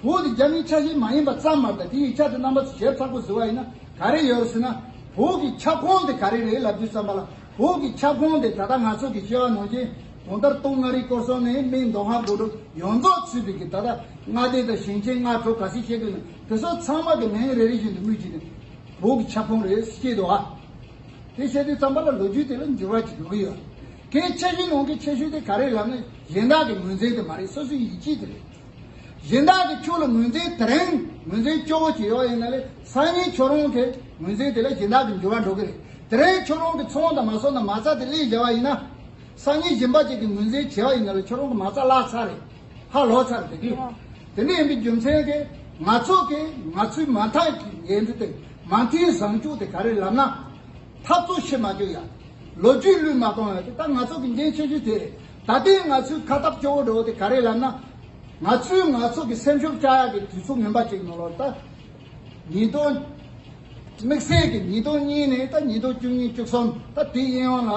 བོད་དེ་རྒྱ་མིའི་ཆ་ཤས་མ་ཡིན་པ་ཙམ་མ་རེད། ད་དེའི་ཡིག་ཆ་དེ་རྣམ་པ་ཚོ་ཞིབ་ཚགས་པོ་གཟིགས་པ་ཡིན་ན་ག་རེ་ཡོད་རེད་ཟེར་ན། བོད་ཀྱི་ཁྱབ་ཁོངས་དེ་ག་རེ་རེད་ལབ་དུས་ཙམ་པ་ལ། བོད་ཀྱི་ཁྱབ་ཁོངས་དེ་ད་ལྟ་ང་ཚོ་གི་བཤད་པ་ནང་བཞིན་གང་ལྟར་སྟོད་མངའ་རིས་སྐོར་གསུམ་ནས་སྨད་མདོ་ཁམས་སྒང་དྲུག་ཡོངས་རྫོགས་ཚུད་པའི་གི་ད་ལྟ་མངའ་སྡེ་དང་ཞིང་ཆེན་ལྔ་དྲུག་ག་ཚོད་བཤད་དགོས་ན་དེ་ཚོ་ཚང་མ་གི་མིང་རེ་རེ་བཞིན་དུ་སྨོས་ཀྱི་ནི་བོད་ཀྱི་ཁྱབ་ཁོངས་རེད་ཟེར་བཤད་འདུག་ཨ། དེ་བཤད་དུས་ཙམ་པ་ལ་ལོ་རྒྱུས་དེ་ལ་འགྱུར་བ་ཅིག་འགྲོ་གི་ཡོད། གལ་ཆེ་ཤོས་ནང་གི་ཆེ་ཤོས་དེ་ག་རེ་ལབ་ན་གཞན་དག་གི་ངོས་འཛིན་དེ་མ་རེད། སོ་སོའི་ཡིད་ཆེས་དེ་རེད། གཞན་དག་གི་ཁྱོད་ལ་ངོས་འཛིན་དེ་རིང་ངོས་འཛིན་སྐྱོ་བོ་ཅིག་ཡོད་ཡིན་ན་ལས་སང་ཉིན་ཁྱོད་རང་གི་ངོས་འཛིན་དེ་ལ་གཞན་དག་གི་འགྱུར་བ་འགྲོ་གི་རེད། དེ་རིང་ཁྱོད་རང་གི་ཚོང་དང་མ་སོང་དང་མ་རྩ་དེ་ལས་བཞག་པ་ཡིན་ན། སང་ཉིན་གཞན་པ་ཅིག་གི་ངོས་འཛིན་བྱས་པ་ཡིན་ན་ལས་ཁྱོད་རང་གི་མ་རྩ་བརླག་ཚར་རེད། ཧ་ལོག་ཚར་རེད་དེ་གི། དེ་འདྲ་ཡིན་པའི་རྒྱུ་མཚན་གྱིས་ང་ཚོ་གི་ང་ཚོའི་མ་མཐའ་གི་འགན་འཁྲི་དེ་མ་མཐའི་བཟང་སྤྱོད་དེ་ག་རེ་ལབ་ན། འཐབ་རྩོད་བྱེད་མ་བཅུག་ཡ། ལོ་རྒྱུས་བློས་མ་གཏོང་ཡ་དེ་ད་ང་ཚོ་གི་འགན་ཆེ་ཤོས་དེ་རེད། ད་ལྟའི་ང་ཚོའི་ཁ་སྟབས་སྐྱོ་བོ་འགྲོ་བ་དེ་ག་རེ་ལབ་ན། ང་ཚོས་ང་ཚོ་གི་སེམས་ཤུགས་བཅག་ཡ་གི་དུས་ཚོད་ངན་པ་ཅིག་ནང་ལོགས་ད། ཉིས་སྟོང་། དམིགས་བསལ་གྱི་ཉིས་སྟོང་གཉིས་ནས་ད་ཉིས་སྟོང་བཅུ་གཉིས་བཅུ་གསུམ་ད་དེའི་གཡས་གཡོན་ལ།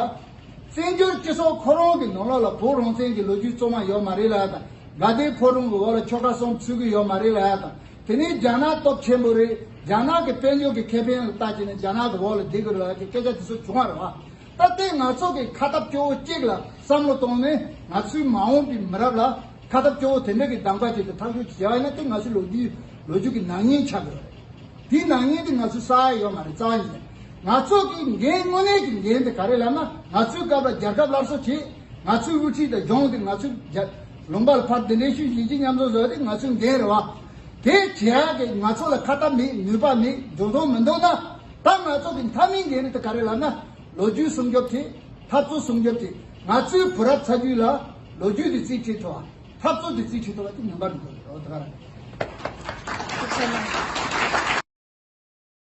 བཙན་བྱོལ་སྤྱི་ཚོགས་ཁོ་རང་གི་ནང་ལོགས་ལ་བོད་རང་བཙན་གྱི་ལོ་རྒྱུས་གཙང་མ་ཡོད་མ་རེད་ལ་དང་། དགའ་ལྡན་ཕོ་བྲང་གི་འོག་ལ་ཆོལ་ཁ་གསུམ་ཚུད་ཀྱི་ཡོད་མ་རེད་ལ་དང་། དེ་ནས་རྒྱ་ནག་སྟོབས་ཆེན་པོ་རེད། རྒྱ་ནག་གི་དཔལ་འབྱོར་གྱི་ཁེ་ཕན་ལ་བལྟས་བྱས་ནས་རྒྱ་ནག་གི་འོག་ལ་བསྡད་དགོས་རེད་ལ་སྐད་ཆ་དེ་ཚོ་བྱུང་བ་རེད་བ། ད་ལྟའི་ང་ཚོ་གི་ཁ་སྟབས་སྐྱོ་བོ་གཅིག་ལ་བསམ་བློ་བཏང་ནས་ང་ཚོའི་མ་འོངས་པའི་མི་རབས་ལ་ཁ་སྟབས་སྐྱོ་བོ་དེ་འདྲ་གི་གདམ་ག་བྱས་ཏེ་ཐག་གཅོད་བྱས་པ་ཡིན་ན་དེ་ང་ཚོའི་ལོ་རྒྱུས་ལོ་རྒྱུས་ཀྱི་ནག་ཉེས་ཆགས་ཀྱི་རེད། དེའི་ནག་ཉེས་དེ་ང་ཚོས་བསགས་ཡ་ཡོད་མ་རེད། རྩ་བ་ཉིད་ནས་ང་ཚོ་གི་འགན་དངོས་གནས་ཀྱི་འགན་དེ་ག་རེ་ལབ་ན། ང་ཚོའི་སྐབས་ལ་རྒྱལ་ཁབ་སླར་གསོ་བྱས། ང་ཚོའི་དབུ་ཁྲིད་དང་ལྗོངས་དེ་ང་ཚོའི་རྒྱ་ལུང་པ་ལ་ཕར་གདན་འདྲེན་ཞུས། གཞིས་བྱེས་མཉམ་འཛོམས་བཟོས་ཏེ་ང་ཚོའི་འགན་རེད་བ། དེ་བྱེད་ཡག་གི་ང་ཚོ་ལ་ཁ་ཏ་མེད། ནུས་པ་མེད། འཇོན་ཐང་མི་འདུག་ན། ད་ང་ཚོ་གི་མཐའ་མའི་འགན་རེད་དེ་ག་རེ་ལབ་ན། ལོ་རྒྱུས་སྲུང་སྐྱོབ་བྱེད། འཐབ་རྩོད་སྲུང་སྐྱོབ་བྱེད། ང་ཚོའི་བུ་རབས་ཚ་རྒྱུད་ལ་ལོ་རྒྱུས་དེ་རྩིས་ཁྲིད་ཐུབ་པ། འཐབ་རྩོད་དེ་རྩིས་ཁྲིད་ཐུབ་པ་དེ་ངེས་པར་དུ་དགོས་རེད། འོ་དེ་ག་རེད། ཐུགས་རྗེ་ཆེ་གནང་།